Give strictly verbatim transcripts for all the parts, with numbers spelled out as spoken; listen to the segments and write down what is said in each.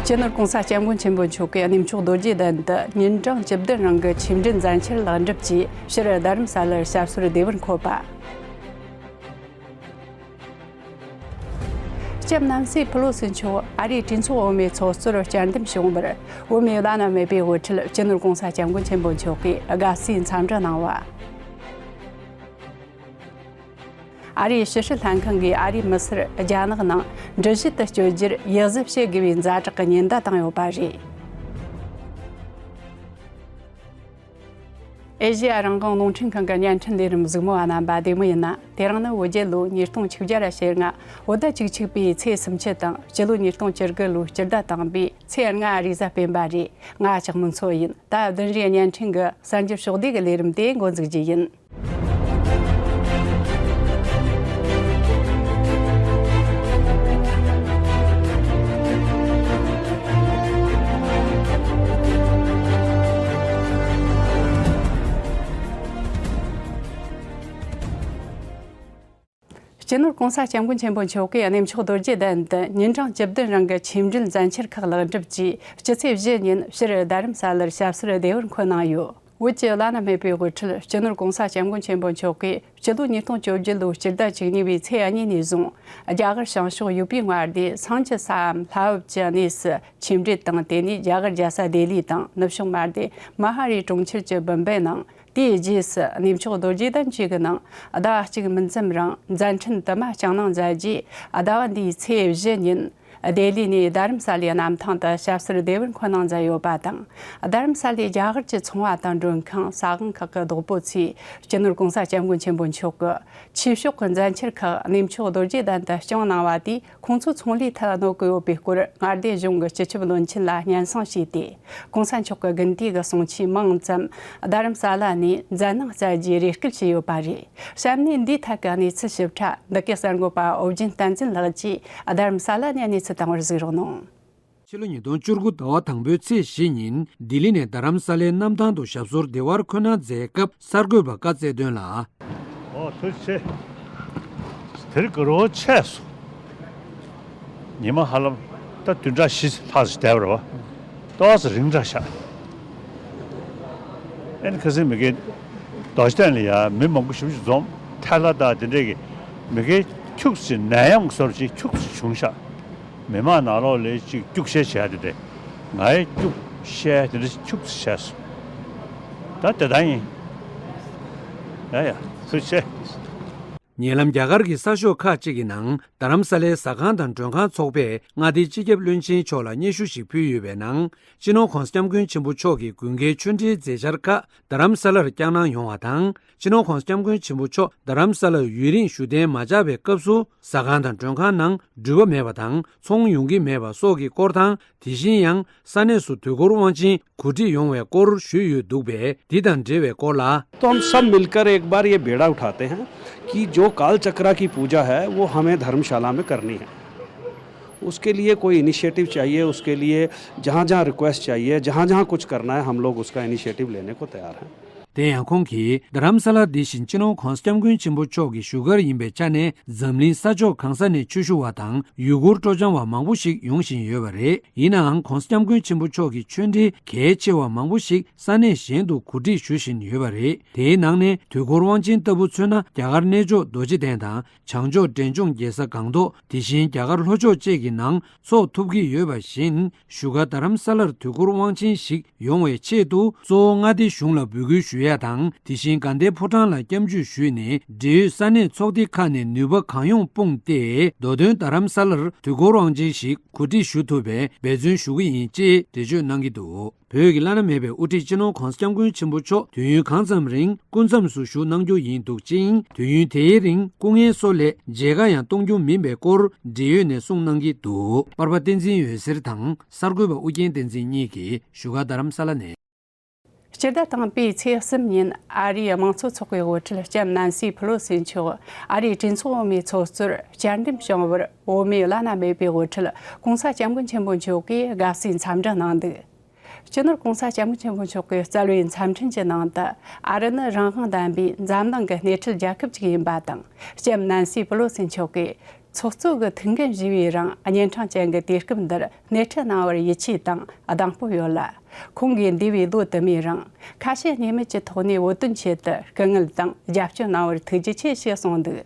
སྤྱི་ནོར་༸གོང་ས་༸སྐྱབས་མགོན་ཆེན་པོ་མཆོག་གིས་གནས་མཆོག་རྡོ་རྗེ་གདན་དུ་ཉིན་གྲངས་བཅུ་བདུན་རིང་གི་ཆིག་འགྲིལ་མཛད་འཆར་ལེགས་འགྲུབ་ཀྱིས། སྤྱིར་རྡ་རམ་ས་ལར་ཞབས་སོར་བདེ་བར་འཁོད་པ། ལྕམ་ནན་སི་ཕི་ལོ་སི་མཆོག་ཨ་རིའི་གྲོས་ཚོགས་འོག་མའི་ཚོགས་གཙོར་བསྐྱར་འདེམས་བྱུང་བར། འོག་མའི་བླ་ན་མེད་པའི་དབུ་ཁྲིད་སྤྱི་ནོར་༸གོང་ས་༸སྐྱབས་མགོན་ཆེན་པོ་མཆོག་གིས་དགའ་བསུའི་འཚམས་འདྲི་གནང་བ། ཨ་རིའི་ཕྱི་སྲིད་ལྷན་ཁང་གིས་ཨ་རིའི་མི་སེར་རྒྱ་ནག་ནང་འགྲུལ་བཞུད་དུ་བསྐྱོད་རྒྱུར་ཡིད་གཟབ་བྱེད་དགོས་པའི་ཛ་དྲག་གི་ཉེན་བརྡ་བཏང་ཡོད་པ་རེད། ཨེ་ཤེ་ཡ་རང་དབང་རླུང་འཕྲིན་ཁང་གི་བརྙན་འཕྲིན་ལས་རིམ་གཟིགས་མོ་བ་རྣམ་པ་བདེ་མོ་ཡིན་ན། དེ་རིང་ནི་བོད་རྒྱལ་ལོ་ཉིས་སྟོང་ཆིག་བརྒྱ་ཞེ་ལྔ། བོད་ཟླ་བཅུ་གཅིག་པའི་ཚེས་སུམ་ཅུ་དང་། སྤྱི་ལོ་ཉིས་སྟོང་བཅུ་དགུ་ལོའི་སྤྱི་ཟླ་དང་པོའི་ཚེས་ལྔ་རེས་གཟའ་སྤེན་པ་རེད། ང་ལྕགས་མོ་མཚོ་ཡིན། ད་བདུན་རེའི་བརྙན་འཕྲིན་གྱི་གསར་འགྱུར་ཕྱོགས་བསྡུས་ཀྱི་ལས་རིམ་དེ་འགོ་འཛུགས་རྒྱུ་ཡིན། སྤྱི་ནོར་༸གོང་ས་༸སྐྱབས་མགོན་ཆེན་པོ་མཆོག་གིས་གནས་མཆོག་རྡོ་རྗེ་གདན་དུ་ཉིན་གྲངས་བཅུ་བདུན་རིང་གི་ཆིག་འགྲིལ་མཛད་འཆར་ཁག་ལེགས་འགྲུབ་ཀྱིས། སྤྱི་ཚེས་བཞི་ཉིན་སྤྱིར་རྡ་རམ་ས་ལར་ཞབས་སོར་བདེ་བར་འཁོད་གནང་ཡོད། བོད་ཀྱི་བླ་ན་མེད་པའི་དབུ་ཁྲིད་སྤྱི་ནོར་༸གོང་ས་༸སྐྱབས་མགོན་ཆེན་པོ་མཆོག་གིས་སྤྱི་ལོ་ཉིས་སྟོང་བཅོ་བརྒྱད་ལོའི་སྤྱི་ཟླ་བཅུ་གཉིས་པའི་ཚེས་གཉིས་ནས་བཟུང་རྒྱ་གར་བྱང་ཕྱོགས་ཡུ་པི་མངའ་སྡེའི་སང་ཆུ་ས་མཐའ་དབབ་ཀྱི་གནས་སུ་ཆིག་འགྲིལ་དང་། དེ་ནས་རྒྱ་གར་རྒྱལ་ས་ལྡི་ལི་དང་ནུབ་བྱང་མངའ་སྡེ་མ་ཧཱ་རའི་གྲོང་ཁྱེར་གྱི་བུམ་པའི་ནང་། དེའི་རྗེས་སུ་གནས་མཆོག་རྡོ་རྗེ་གདན་བཅས་ཀྱི་ནང་ཟླ་གཅིག་མིན་ཙམ་རིང་མཛད་འཕྲིན་དུ་མ་བསྐྱངས་གནང་མཛད་རྗེས། ཟླ་བ་འདིའི་ཚེས་བཞི་ཉིན་ལྡི་ལི་ནས་རྡ་རམ་ས་ལའི་གནམ་ཐང་དུ་ཞབས་སོར་བདེ་བར་འཁོད་གནང་མཛད་ཡོད་པ་དང་། རྡ་རམ་ས་ལའི་རྒྱ་གར་གྱི་ཚོང་བ་དང་མགྲོན་ཁང་ཟ་ཁང་ཁག་གི་བདག་པོ་ཚོས་སྤྱི་ནོར་༸གོང་ས་༸སྐྱབས་མགོན་ཆེན་པོ་མཆོག་གི་ཆོས་ཕྱོགས་ཀྱི་མཛད་འཆར་ཁག་གནས་མཆོག་རྡོ་རྗེ་གདན་དུ་བསྐྱངས་གནང་བ་དེས། ཁོང་ཚོའི་ཚོང་ལས་ཐད་གནོད་ཀྱི་ཡོད་པའི་སྐོར། མངའ་སྡེ་གཞུང་གི་སྤྱི་ཁྱབ་བློན་ཆེན་ལ་སྙན་སེང་ཞུས་ཏེ། ༸གོང་ས་མཆོག་གི་དགུན་དུས་ཀྱི་གསུང་ཆོས་མང་ཙམ་རྡ་རམ་ས་ལ་ནས་མཛད་གནང་སྩལ་རྒྱུའི་རེ་སྐུལ་བྱས་ཡོད་པ་རེད། བྱམས་ནས་འདིའི་ཐད་ཀྱི་གནས་ཚུལ་ཞིབ་ཕྲ་འདི་གའི་གསར་འགོད་པ་ཨོ་རྒྱན་བསྟན་འཛིན་ལགས་ཀྱིས་རྡ་རམ་ས་ལ་ནས་གནས་ཚུལ་བཏང་བར་གཟིགས་རོགས་གནང་། ཕྱི་ལོ་ཉིས་སྟོང་བཅུ་དགུ་ཟླ་བ་དང་པོའི་ཚེས་བཞི་ཉིན་ལྡི་ལི་ནས་རྡ་རམ་ས་ལའི་གནམ་ཐང་དུ་ཞབས་སོར་བདེ་བར་འཁོད་གནང་མཛད་སྐབས་གསར་འགོད་པ་བཀའ་སྩལ་དོན་ལ། ཨོ་ཐུགས་རྗེ་ཆེ། དེ་རིང་དགའ་རབ་ཆེ་སོང་། ཉི་མ་ཧ་ལམ་ད་བདུན་ཕྲག་བཞི་ལྷག་ཙམ་བསྡད་པ་རེད་བ། ཏོག་ཙམ་རིང་དྲགས་ཤག་ཨེ་ནི་ཁ་སང་མི་རྒན་རྡོ་རྗེ་གདན་ལ་ཡ་མི་མང་པོ་ཞེ་པོ་ཅིག་འཛོམས། ཐལ་བ་དང་དེ་འདྲས་ཀྱི་མི་རྒན་ཁྱུག་ཙམ་ནད་ཡམས་བཟོ་འདྲ་ཅིག་ཁྱུག་ཙམ་བྱུང་ཤག་མི་མང་ནང་ལོགས་ལ་ཅིག་སྐྱུག་བཤལ་བྱས་དེ་འདྲས། ང་ཡི་སྐྱུག་བཤལ་དེ་འདྲས་ཁྱུག་ཙམ་བྱས་སོང་། ད་དེ་ལྟར་ཡིན། ཡ་ཡ། ཐུགས་རྗེ་ཆེ། ཉེ་ལམ་རྒྱ་གར་གྱི་གསར་ཤོག་ཁག་ཅིག་གི་ནང་རྡ་རམ་ས་ལའི་ཟ་ཁང་དང་མགྲོན་ཁང་ཚོགས་པས་མངའ་སྡེའི་སྤྱི་ཁྱབ་བློན་ཆེན་མཆོག་ལ་སྙན་ཞུ་ཞིག་ཕུལ་ཡོད་པའི་ནང་། སྤྱི་ནོར་༸གོང་ས་༸སྐྱབས་མགོན་ཆེན་པོ་མཆོག་གི་དགུན་ཁའི་ཆོས་འབྲེལ་མཛད་འཆར་ཁག་རྡ་རམ་ས་ལར་བསྐྱངས་གནང་ཡོང་བ་དང་། སྤྱི་ནོར་༸གོང་ས་༸སྐྱབས་མགོན་ཆེན་པོ་མཆོག་རྡ་རམ་ས་ལར་ཡུན་རིང་བཞུགས་གདན་མ་འཇགས་པའི་སྐབས་སུ། ཟ་ཁང་དང་མགྲོན་ཁང་ནང་འགྲུལ་པ་མེད་པ་དང་ཚོང་ཡོང་གི་མེད་པ་སོགས་ཀྱི་སྐོར་དང་། དེ་བཞིན་ཡང་ས་གནས་སུ་དུས་འཁོར་དབང་ཆེན་གོ་སྒྲིག་ཡོང་བའི་སྐོར་ཞུས་ཡོད་འདུག་པས། འདི་དང་འབྲེལ་བའི་སྐོར་ལ། तो हम सब मिलकर एक बार ये बेड़ा उठाते हैं कि जो काल चक्रा की पूजा है, वो हमें धर्मशाला में करनी है। उसके लिए कोई इनिशिएटिव चाहिए, उसके लिए जहाँ जहाँ रिक्वेस्ट चाहिए, जहाँ जहाँ कुछ करना है, हम लोग उसका इनिशिएटिव लेने को तैयार हैं। དེ་ཡང་ཁོང་གིས་རྡ་རམ་ས་ལ་འདི་བཞིན་སྤྱི་ནོར་༸གོང་ས་༸སྐྱབས་མགོན་ཆེན་པོ་མཆོག་གི་བཞུགས་སྒར་ཡིན་པའི་ཆ་ནས། འཛམ་གླིང་ས་ཕྱོགས་གང་ས་ནས་ཆོས་ཞུ་བ་དང་ཡུལ་སྐོར་སྤྲོ་འཆམ་བ་མང་པོ་ཞིག་ཡོང་བཞིན་ཡོད་པ་རེད། ཡིན་ནའང་༸གོང་ས་༸སྐྱབས་མགོན་ཆེན་པོ་མཆོག་གི་ཆོས་འབྲེལ་གལ་ཆེ་བ་མང་པོ་ཞིག་ས་གནས་གཞན་དུ་གོ་སྒྲིག་ཞུ་བཞིན་ཡོད་པ་རེད། དེའི་ནང་ནས་དུས་འཁོར་དབང་ཆེན་ལྟ་བུ་མཚོན་ན། རྒྱ་གར་གནས་མཆོག་རྡོ་རྗེ་གདན་དང་། བྱང་ཕྱོགས་འབྲས་ལྗོངས་རྒྱལ་ས་སྒང་ཏོག་དེ་བཞིན་རྒྱ་གར་ལྷོ་ཕྱོགས་བཅས་ཀྱི་ནང་ཚོགས་ཐུབ་ཀྱི་ཡོད་པ་བཞིན། བཞུགས་སྒར་རྡ་རམ་ས་ལར་དུས་འཁོར་དབང་ཆེན་ཞིག་ཡོང་བའི་ཆེད་དུ། གཙོ་བོ་མངའ་སྡེ་གཞུང་ལ་འབོད་སྐུལ་ཞུ་ཡ་དང་། དེ་བཞིན་དགའ་ལྡན་ཕོ་བྲང་ལ་སྐྱབས་འཇུག་ཞུས་ནས། འབྲེལ་ཡོད་ས་གནས་ཚོགས་སྡེ་ཁག་ནས་ནུས་པ་གང་ཡོང་སྤུངས་ཏེ། མདོ་དོན་རྡ་རམ་ས་ལར་དུས་འཁོར་དབང་ཆེན་ཞིག་གོ་སྒྲིག་ཞུ་ཐུབ་པའི་འབད་བརྩོན་ཞུ་གི་ཡིན། ཅེས་འགྲེལ་བརྗོད་གནང་གི་འདུག་བོད་ཀྱི་བླ་ན་མེད་པའི་དབུ་ཁྲིད་སྤྱི་ནོར་༸གོང་ས་༸སྐྱབས་མགོན་ཆེན་པོ་མཆོག་དུས་ཡུན་གང་ཙམ་རིང་སྐུ་མཚམས་སུ་བཞུགས་གནང་རྒྱུ་ཡིན་འདུག་ཅིང་། དུས་ཡུན་དེའི་རིང་སྐུ་ངལ་གསོ་སླད་མཇལ་ཁ་ཡང་གཏོང་རྒྱུ་མིན་པའི་སྐོར་འབྲེལ་ཡོད་ནས་གསུངས་གནང་གི་འདུག་པར་པ་བསྟན་འཛིན་འོད་ཟེར་དང་གསར་འགོད་པ་ཨུ་རྒྱན་བསྟན་འཛིན་གཉིས་ཀྱིས་བཞུགས་སྒར་རྡ་རམ་ས་ལ་ནས། སྤྱི་ཟླ་དང་པོའི་ཚེས་གསུམ་ཉིན་ཨ་རིའི་དམངས་གཙོ་ཚོགས་པའི་དབུ་ཁྲིད་ལྕམ་ནན་སི་ཕི་ལོ་སི་མཆོག་ཨ་རིའི་གྲོས་ཚོགས་འོག་མའི་ཚོགས་གཙོར་བསྐྱར་འདེམས་བྱུང་བར། འོག་མའི་བླ་ན་མེད་པའི་དབུ་ཁྲིད་༸གོང་ས་༸སྐྱབས་མགོན་ཆེན་པོ་མཆོག་གིས་དགའ་བསུའི་འཚམས་འདྲི་གནང་འདུག་སྤྱི་ནོར་༸གོང་ས་༸སྐྱབས་མགོན་ཆེན་པོ་མཆོག་གིས་སྩལ་བའི་འཚམས་འཕྲིན་གྱི་ནང་དུ། ཨ་རི་ནི་རང་དབང་ལྡན་པའི་འཛམ་གླིང་གི་སྣེ་ཁྲིད་རྒྱལ་ཁབ་ཅིག་ཡིན་པ་དང་། ལྕམ་ནན་སི་ཕི་ལོ་སི་མཆོག་གིས་ ཚོགས་གཙོ་གི་ཐུགས་འགན་བཞེས་པའི་རིང་། གཉན་འཕྲང་ཅན་གྱི་དུས་སྐབས་འདིར་སྣེ་ཁྲིད་གནང་བར་ཡིད་ཆེས་དང་གདེང་སྤོབས་ཡོད་ལ། ཁོང་གིས་འདས་པའི་ལོ་དུ་མའི་རིང་ཁ་ཞེ་གཉིས་མེད་ཀྱི་ཐོག་ནས་བོད་དོན་ཆེད་དུ་སྐུ་ངལ་དང་རྒྱབ་སྐྱོར་གནང་བར་ཐུགས་རྗེ་ཆེ་ཞེས་གསུངས་འདུག།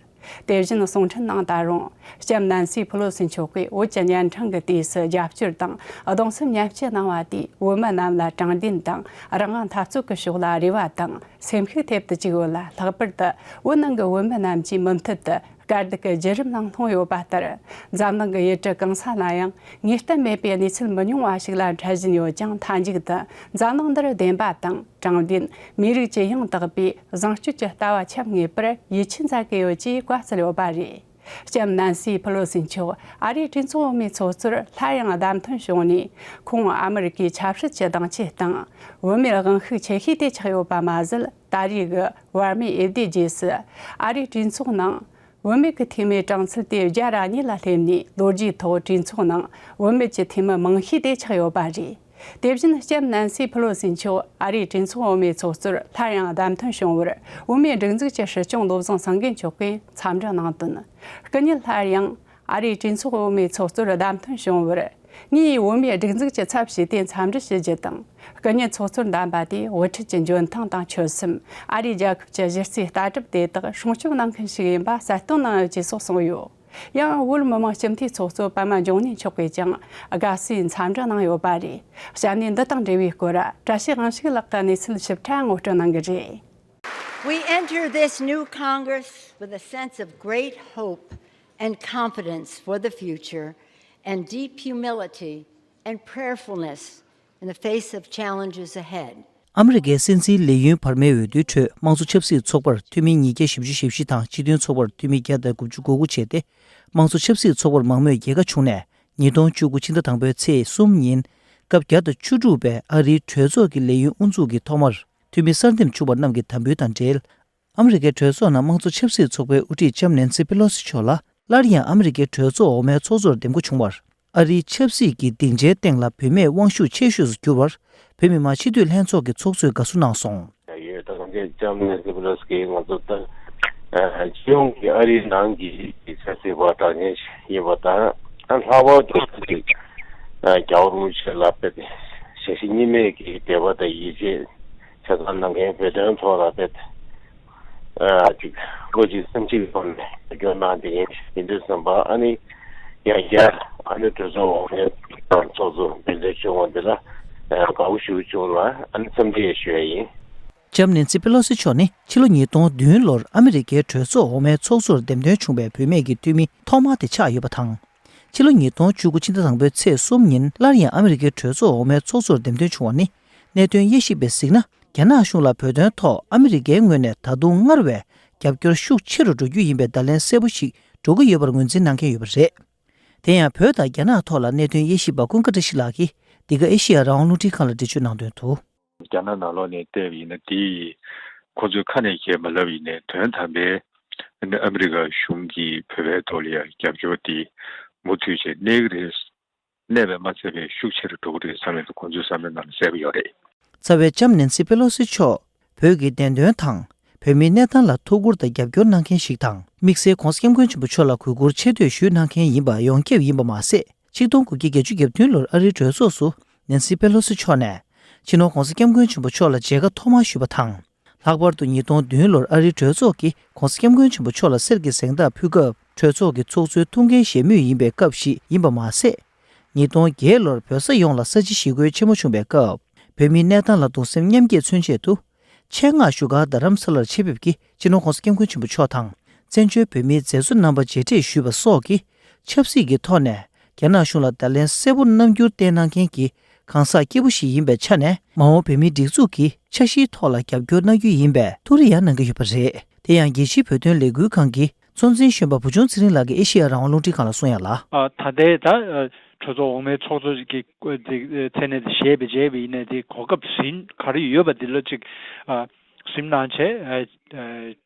དེ་བཞིན་གསུང་འཕྲིན་ནང་ད་རུང་ལྕམ་ནན་སི་ཕུ་ལོ་སི་མཆོག་གིས་བོད་ཀྱི་གཉན་འཕྲང་གི་དུས་སུ་རྒྱབ་སྐྱོར་དང་གདུང་སེམས་མཉམ་སྐྱེད་གནང་བ་དེས་བོད་མི་རྣམས་ལ་དྲང་བདེན་དང་རང་དབང་འཐབ་རྩོད་ཀྱི་ཕྱོགས་ལ་རེ་བ་དང་སེམས་ཤུགས་ཐེབས་སུ་བཅུག་ཡོད་ལ། ལྷག་པར་དུ་བོད་ནང་གི་བོད་མི་རྣམས་ཀྱིས་མུ་མཐུད་དུ་དཀའ་སྡུག་གི་བརྒྱུད་རིམ་ནང་ལྷུང་ཡོད་པ་ལྟར། འཛམ་གླིང་གི་ཡུལ་གྲུ་གང་ས་ན་ཡང་ངེས་གཏན་མེད་པའི་གནས་ཚུལ་མི་ཉུང་བ་ཞིག་ལ་འཕྲད་བཞིན་ཡོད་ཀྱང་། མཐའ་མཇུག་ཏུ་འཛམ་གླིང་འདིར་བདེན་པ་དང་དྲང་བདེན། མི་རིགས་ཀྱི་ཡང་དག་པའི་བཟང་སྤྱོད་ཀྱི་ལྟ་བ་འཆམ་ངེས་པར་ཡིད་ཆེས་མཛད་ཀྱི་ཡོད་ཅེས་བཀའ་སྩལ་ཡོད་པ་རེད། ལྕམ་ནན་སི་ཕེ་ལོ་སི་མཆོག་ཨ་རིའི་གྲོས་ཚོགས་འོག་མའི་ཚོགས་གཙོར་སླར་ཡང་བདམས་ཐོན་བྱུང་ནས། ཁོང་ཨ་མི་རི་ཀའི་ཆབ་སྲིད་ཀྱི་གདེང་ཆས་དང་བུད་མེད་དབང་ཤུགས་ཆེ་ཤོས་དེ་ཆགས་ཡོད་པ་མ་ཟད། ད་རེས་ཀྱི་བར་མའི་འོས་བསྡུའི་རྗེས་སུ་ཨ་རིའི་གྲོས་ཚོགས་ནང་བུད་མེད་ཀྱི་འཐུས་མིའི་གྲངས་ཚད་དེ་བརྒྱ་ར་གཉིས་ལ་སླེབས་ནས། ལོ་རྒྱུས་ཐོག་གྲོས་ཚོགས་ནང་བུད་མེད་ཀྱི་འཐུས་མི་མང་ཤོས་དེ་ཆགས་ཡོད་པ་རེད། དེ་བཞིན་ལྕམ་ནན་སི་ཕེ་ལོ་སི་མཆོག་ཨ་རིའི་གྲོས་ཚོགས་འོག་མའི་ཚོགས་གཙོར་སླར་ཡང་བདམས་ཐོན་བྱུང་བར་བོད་མིའི་སྒྲིག་འཛུགས་ཀྱི་སྲིད་སྐྱོང་བློ་བཟང་སེང་གེ་མཆོག་གིས་འཚམས་འདྲི་གནང་དོན། སྐུ་ཉིད་སླར་ཡང་ཨ་རིའི་གྲོས་ཚོགས་འོག་མའི་ཚོགས་གཙོར་བདམས་ཐོན་བྱུང་བར་ངས་བོད་མིའི་སྒྲིག་འཛུགས་ཀྱི་ཚབ་བྱས་ཏེ་འཚམས་འདྲི་ཞུ་རྒྱུ་དང་། སྐུ་ཉིད་ཚོགས་གཙོར་འདེམས་པ་དེས་དབུ་ཁྲིད་ཀྱི་འཇོན་ཐང་དང་ཆོད་སེམས། ཨ་རིའི་རྒྱལ་ཁབ་ཀྱི་གཞི་རྩའི་ལྟ་གྲུབ་དེ་དག་སྲུང་སྐྱོབ་གནང་མཁན་ཞིག་ཡིན་པ་གསལ་སྟོན་གནང་ཡོད་ཅེས་སོགས་གསུངས་ཡོད། ཡང་བོད་མི་མང་སྤྱི་འཐུས་ཚོགས་གཙོ་པད་མ་འབྱུང་གནས་མཆོག་གིས་ཀྱང་དགའ་བསུའི་འཚམས་འདྲི་གནང་ཡོད་པ་རེད། གཤམ་ནས་འདི་དང་འབྲེལ་བའི་སྐོར་བཀྲ་ཤིས་དབང་ཕྱུག་ལགས་ཀྱིས་གནས་ཚུལ་ཞིབ་ཕྲ་ངོ་སྤྲོད་གནང་གི་རེད། We enter this new Congress with a sense of great hope and confidence for the future and deep humility and prayerfulness in the face of challenges ahead. ཨ་མི་རི་ཀའི་སྲིད་འཛིན་ལས་ཡུན་བར་མའི་འོས་བསྡུའི་ཁྲོད། དམངས་གཙོ་ཆབ་སྲིད་ཚོགས་པར་འཐུས་མི་ཉིས་བརྒྱ་བཞི་བཅུ་ཞེ་བཞི་དང་སྤྱི་མཐུན་ཚོགས་པར་འཐུས་མི་བརྒྱ་དང་དགུ་བཅུ་གོ་དགུ་བྱས་ཏེ། དམངས་གཙོ་ཆབ་སྲིད་ཚོགས་པར་མང་མོས་རྒྱལ་ཁ་བྱུང་ནས། ཉིས་སྟོང་བཅུ་དགུ་ཕྱི་ཟླ་དང་པོའི་ཚེས་གསུམ་ཉིན། སྐབས་བརྒྱ་དང་བཅུ་དྲུག་པའི་ཨ་རིའི་གྲོས་ཚོགས་ཀྱི་ལས་ཡུན་དབུ་འཛུགས་ཀྱི་ཐོག་མར། འཐུས་མི་གསར་འདེམས་བྱུང་བ་རྣམས་ཀྱི་དམ་འབུལ་དང་འབྲེལ། ཨ་མི་རི་ཀའི་གྲོས་ཚོགས་ནང་དམངས་གཙོ་ཆབ་སྲིད་ཚོགས་པའི་དབུ་ཁྲིད་ལྕམ་ནན་སི་པེ་ལོ་སི་མཆོག་ལ། སླར་ཡང་ཨ་མི་རི་ཀའི་གྲོས་ཚོགས་འོག་མའི་ཚོགས་གཙོར་འདེམས་བསྐོ་བྱུང་བར། ཨ་རིའི་ཆབ་སྲིད་ཀྱི་སྡིངས་ཆའི་སྟེང་ལ་བུད་མེད་དབང་ཤུགས་ཆེ་ཤོས་སུ་གྱུར་བར། བོད་མི་མང་སྤྱི་འཐུས་ལྷན་ཚོགས་ཀྱི་ཚོགས་གཙོས་དགའ་བསུ་གནང་སོང་། ཡོད། ད་ལམ་རྒྱས་ལྕམ་ནན་སི་པེ་ལོ་སི་ཀྱིས་ང་ཚོ་ད་སྤྱི་ཡོངས་ཀྱི་ཨ་རིའི་ནང་གི་ཆབ་སྲིད་པ་གྲགས་ཅན་ཞིག་ཡིན་པ་དང་། ད་ལྷག་པར་དུ་ཅིག་རྒྱལ་བ་རིན་པོ་ཆེ་ལ་དཔེ་ཞལ་བཞེས་གཉིས་མེད་ཀྱི་དད་པ་དང་ཡིད་ཆེས་ཆ་ཚང་གནང་མཁན། བོད་དོན་ཐོག་ལ་དཔེ་ཅིག་བློ་གཅིག་སེམས་གཅིག་ཐོག་ནས་རྒྱབ་སྐྱོར་གནང་བསྡད་མཁན་ཞིག་ཡིན་དུས་ཙམ་པ། ཨ་ནི་ཡང་བསྐྱར་ཨ་ནི་གྲོས་ཚོགས་འོག་མའི་ཚོགས་གཙོ་འདེམས་ཐོན་བྱུང་བ་འདི་ལ་དགའ་པོ་ཞེ་པོ་བྱུང་ལ། ཨ་ནི་འཚམས་འདྲི་ཡང་ཞུ་ཡ་ཡིན། ལྕམ་ནན་སི་པེ་ལོ་སི་མཆོག་ནི་ཕྱི་ལོ་ཉིས་སྟོང་བདུན་ལོར་ཨ་མི་རི་ཀའི་གྲོས་ཚོགས་འོག་མའི་ཚོགས་གཙོར་འདེམས་ཐོན་བྱུང་བའི་བུད་མེད་ཀྱི་འཐུས་མི་ཐོག་མ་དེ་ཆགས་ཡོད་པ་དང་། ཕྱི་ལོ་ཉིས་སྟོང་བཅུ་དགུ་ཕྱི་ཟླ་དང་པོའི་ཚེས་གསུམ་ཉིན་སླར་ཡང་ཨ་མི་རི་ཀའི་གྲོས་ཚོགས་འོག་མའི་ཚོགས་གཙོར་འདེམས་ཐོན་བྱུང་བ་ནི། གནད་དོན་དབྱེ་ཞིབ་པས་གཟིགས་ན། རྒྱ་ནག་གཞུང་ལ་བོད་དོན་ཐོག་ཨ་མི་རི་ཀའི་ངོས་ནས་ད་དུང་སྔར་བས་རྒྱབ་སྐྱོར་ཤུགས་ཆེ་རུ་འགྲོ་རྒྱུ་ཡིན་པའི་བརྡ་ལན་གསལ་པོ་ཞིག་འགྲོ་གི་ཡོད་པར་ངོས་འཛིན་གནང་མཁན་ཡོད་པ་རེད། དེ་ཡང་བོད་དང་རྒྱ་ནག་ཐོག་ལ་གནད་དོན་དབྱེ་ཞིབ་པ་ཀུན་དགའ་བཀྲ་ཤིས་ལགས་ཀྱིས། འདི་ག་ཨེ་ཤེ་ཡ་རང་དབང་རླུང་འཕྲིན་ཁང་ལ་འགྲེལ་བརྗོད་གནང་དོན་དུ། རྒྱ་ནག་ནང་ལོགས་ནས་བལྟས་པ་ཡིན་ན། དེ་ཡིས་ཁོ་ཚོས་ཁ་ནས་བཤད་མ་ལབ་ཡིན་ནའི། དོན་དམ་པའི་ཨ་མི་རི་ཀ་གཞུང་གིས་བོད་པའི་ཐོག་ལ་ཡང་རྒྱབ་སྐྱོར་དེ་མུ་མཐུད་བྱས་གནས་ཀྱི་རེད། གནས་པས་མ་ཚད་པའི་ཤུགས་ཆེ་རུ་འགྲོ་གི་རེད་བསམ་ཡས་དེ་ཁོང་ཚོའི་བསམ་བློའི་ནང་ལ་གསལ་པོ་ཡོད་རེད། རྩ་བའི་ལྕམ་ནན་སི་པེ་ལོ་སི་མཆོག་བོད་ཀྱི་བདེན་དོན་དང་། བོད་མིའི་གནས་སྟངས་ལ་ཐུགས་ཁུར་དང་རྒྱབ་སྐྱོར་གནང་མཁན་ཞིག་དང་། དམིགས་བསལ་༧གོང་ས་༧སྐྱབས་མགོན་ཆེན་པོ་མཆོག་ལ་གུས་བཀུར་ཆེ་བསྟོད་ཞུས་གནང་མཁན་ཡིན་པ་ཡོངས་ཁྱབ་ཡིན་པ་མ་ཟད། ཆིག་སྟོང་དགུ་བརྒྱ་བརྒྱད་ཅུ་གྱ་བདུན་ལོར་ཨ་རིའི་གྲོས་ཚོགས་སུ་ནན་སི་པེ་ལོ་སི་མཆོག་ནས་སྤྱི་ནོར་༧གོང་ས་༧སྐྱབས་མགོན་ཆེན་པོ་མཆོག་ལ་མཇལ་ཁ་ཐོག་མར་ཞུས་པ་དང་། ལྷག་པར་དུ་ཉིས་སྟོང་བདུན་ལོར་ཨ་རིའི་གྲོས་ཚོགས་ཀྱིས་༧གོང་ས་༧སྐྱབས་མགོན་ཆེན་པོ་མཆོག་ལ་གསེར་གྱི་གཟེངས་རྟགས་ཕུལ་སྐབས། གྲོས་ཚོགས་ཀྱི་ཚོགས་གཙོའི་ཐུགས་འགན་བཞེས་མུས་ཡིན་པའི་སྐབས་ཤིག་ཡིན་པ་མ་ཟད། ཉིས་སྟོང་བརྒྱད་ལོར་བོད་ས་ཡོངས་ལ་ས་བྱི་ཞི་རྒོལ་ཆེན་མོ་བྱུང་བའི་སྐབས། བོད་མིའི་གནས་སྟངས་ལ་གདུང་སེམས་མཉམ་སྐྱེད་མཚོན་ཆེད་དུ། ཆེད་མངགས་བཞུགས་སྒར་རྡ་རམ་ས་ལར་ཆེད་ཕེབས་ཀྱིས་སྤྱི་ནོར་༧གོང་ས་༧སྐྱབས་མགོན་ཆེན་པོ་མཆོག་དང་། བཙན་བྱོལ་བོད་མིའི་མཛད་གཙོ་རྣམ་པ་མཇལ་འཕྲད་ཞུས་པ་སོགས་ཀྱིས། ཆབ་སྲིད་ཀྱི་ཐོག་ནས་རྒྱ་ནག་གཞུང་ལ་བརྡ་ལན་གསལ་པོ་རྣམ་འགྱུར་བསྟན་གནང་མཁན་གྱི་གང་ཟག་སྐྱེས་བུ་ཞིག་ཡིན་པའི་ཆ་ནས། མ་འོངས་བོད་མིའི་སྒྲིག་འཛུགས་ཀྱི་འཆར་གཞིའི་ཐོག་ལ་རྒྱབ་སྐྱོར་གནང་རྒྱུ་ཡིན་པའི་ཐུགས་རེ་ཡང་གནང་གི་ཡོད་པ་རེད། དེ་ཡང་རྒྱལ་སྤྱིའི་བོད་དོན་ལས་འགུལ་ཁང་གི་གཙོ་འཛིན་གཞོན་པ་བུ་ཆུང་ཚེ་རིང་ལགས་ཀྱིས་ཨེ་ཤེ་ཡ་རང་དབང་རླུང་འཕྲིན་ཁང་ལ་གསུངས་ཡ་ལ། ཨ། ད་ལྟའི་ད་གྲོས་ཚོགས་འོག་མའི་ཚོགས་གཙོ་གི་མཚན་གནས་དེ་བཞེས་པའི་བྱས་པ་ཡིན་ནའི། དེ་གོ་སྐབས་ཟིན་ག་རེ་ཡོད་པ་འདི་ལ་ཅིག་ཨ། གཟིམ་གནང་བྱས། ཨ། ཨ།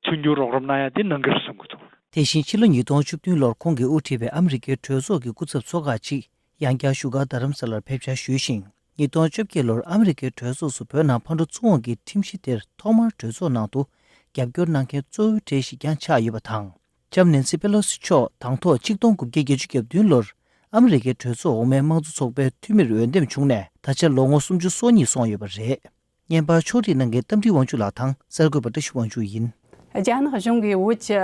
མཐུན་འགྱུར་རོགས་རམ་གནང་ཡ་དེ་གནང་གི་རེད་བསམ་གྱི་འདུག། དེ་བཞིན་ཕྱི་ལོ་ཉིས་སྟོང་བཅུ་བདུན་ལོར་ཁོང་གིས་དབུ་ཁྲིད་པའི་ཨ་མི་རི་ཀའི་གྲོས་ཚོགས་ཀྱི་སྐུ་ཚབ་ཚོགས་ཁག་ཅིག་ཡང་བསྐྱར་བཞུགས་སྒར་རྡ་རམ་ས་ལར་ཕེབས་འཆར་ཞུས་ཤིང་། ཉིས་སྟོང་བཅོ་བརྒྱད་ལོར་ཨ་མི་རི་ཀའི་གྲོས་ཚོགས་སུ་བོད་ནང་ཕར་འགྲོ་ཚུར་འོང་གི་ཁྲིམས་གཞི་དེར་ཐོག་མར་གྲོས་ཚོགས་ནང་དུ་རྒྱབ་སྐྱོར་གནང་མཁན་གཙོ་བོའི་གྲས་ཤིག་ཀྱང་ཆགས་ཡོད་པ་དང་། ལྕམ་ནེན་སི་པེ་ལོ་སི་མཆོག་དང་ཐོག་ཆིག་སྟོང་དགུ་བརྒྱ་བརྒྱད་ཅུ་གྱ་བདུན་ལོར་ཨ་མི་རི་ཀའི་གྲོས་ཚོགས་འོག་མའི་དམངས་གཙོ་ཚོགས་པའི་འཐུས་མིར་འོས་འདེམས་བྱུང་ནས་ད་ཆ་ལོ་ངོ་སུམ་ཅུ་སོ་གཉིས་སོང་ཡོད་པ་རེད། བརྙན་པར་ཕྱོགས་སྒྲིག་གནང་མཁན་རྟ་མགྲིན་དབང་ཕྱུག་ལགས་དང་གསར་འགོད་པ་བཀྲ་ཤིས་དབང་ཕྱུག་ཡིན། རྒྱ་ནག་གཞུང་གིས་བོད་ཀྱི་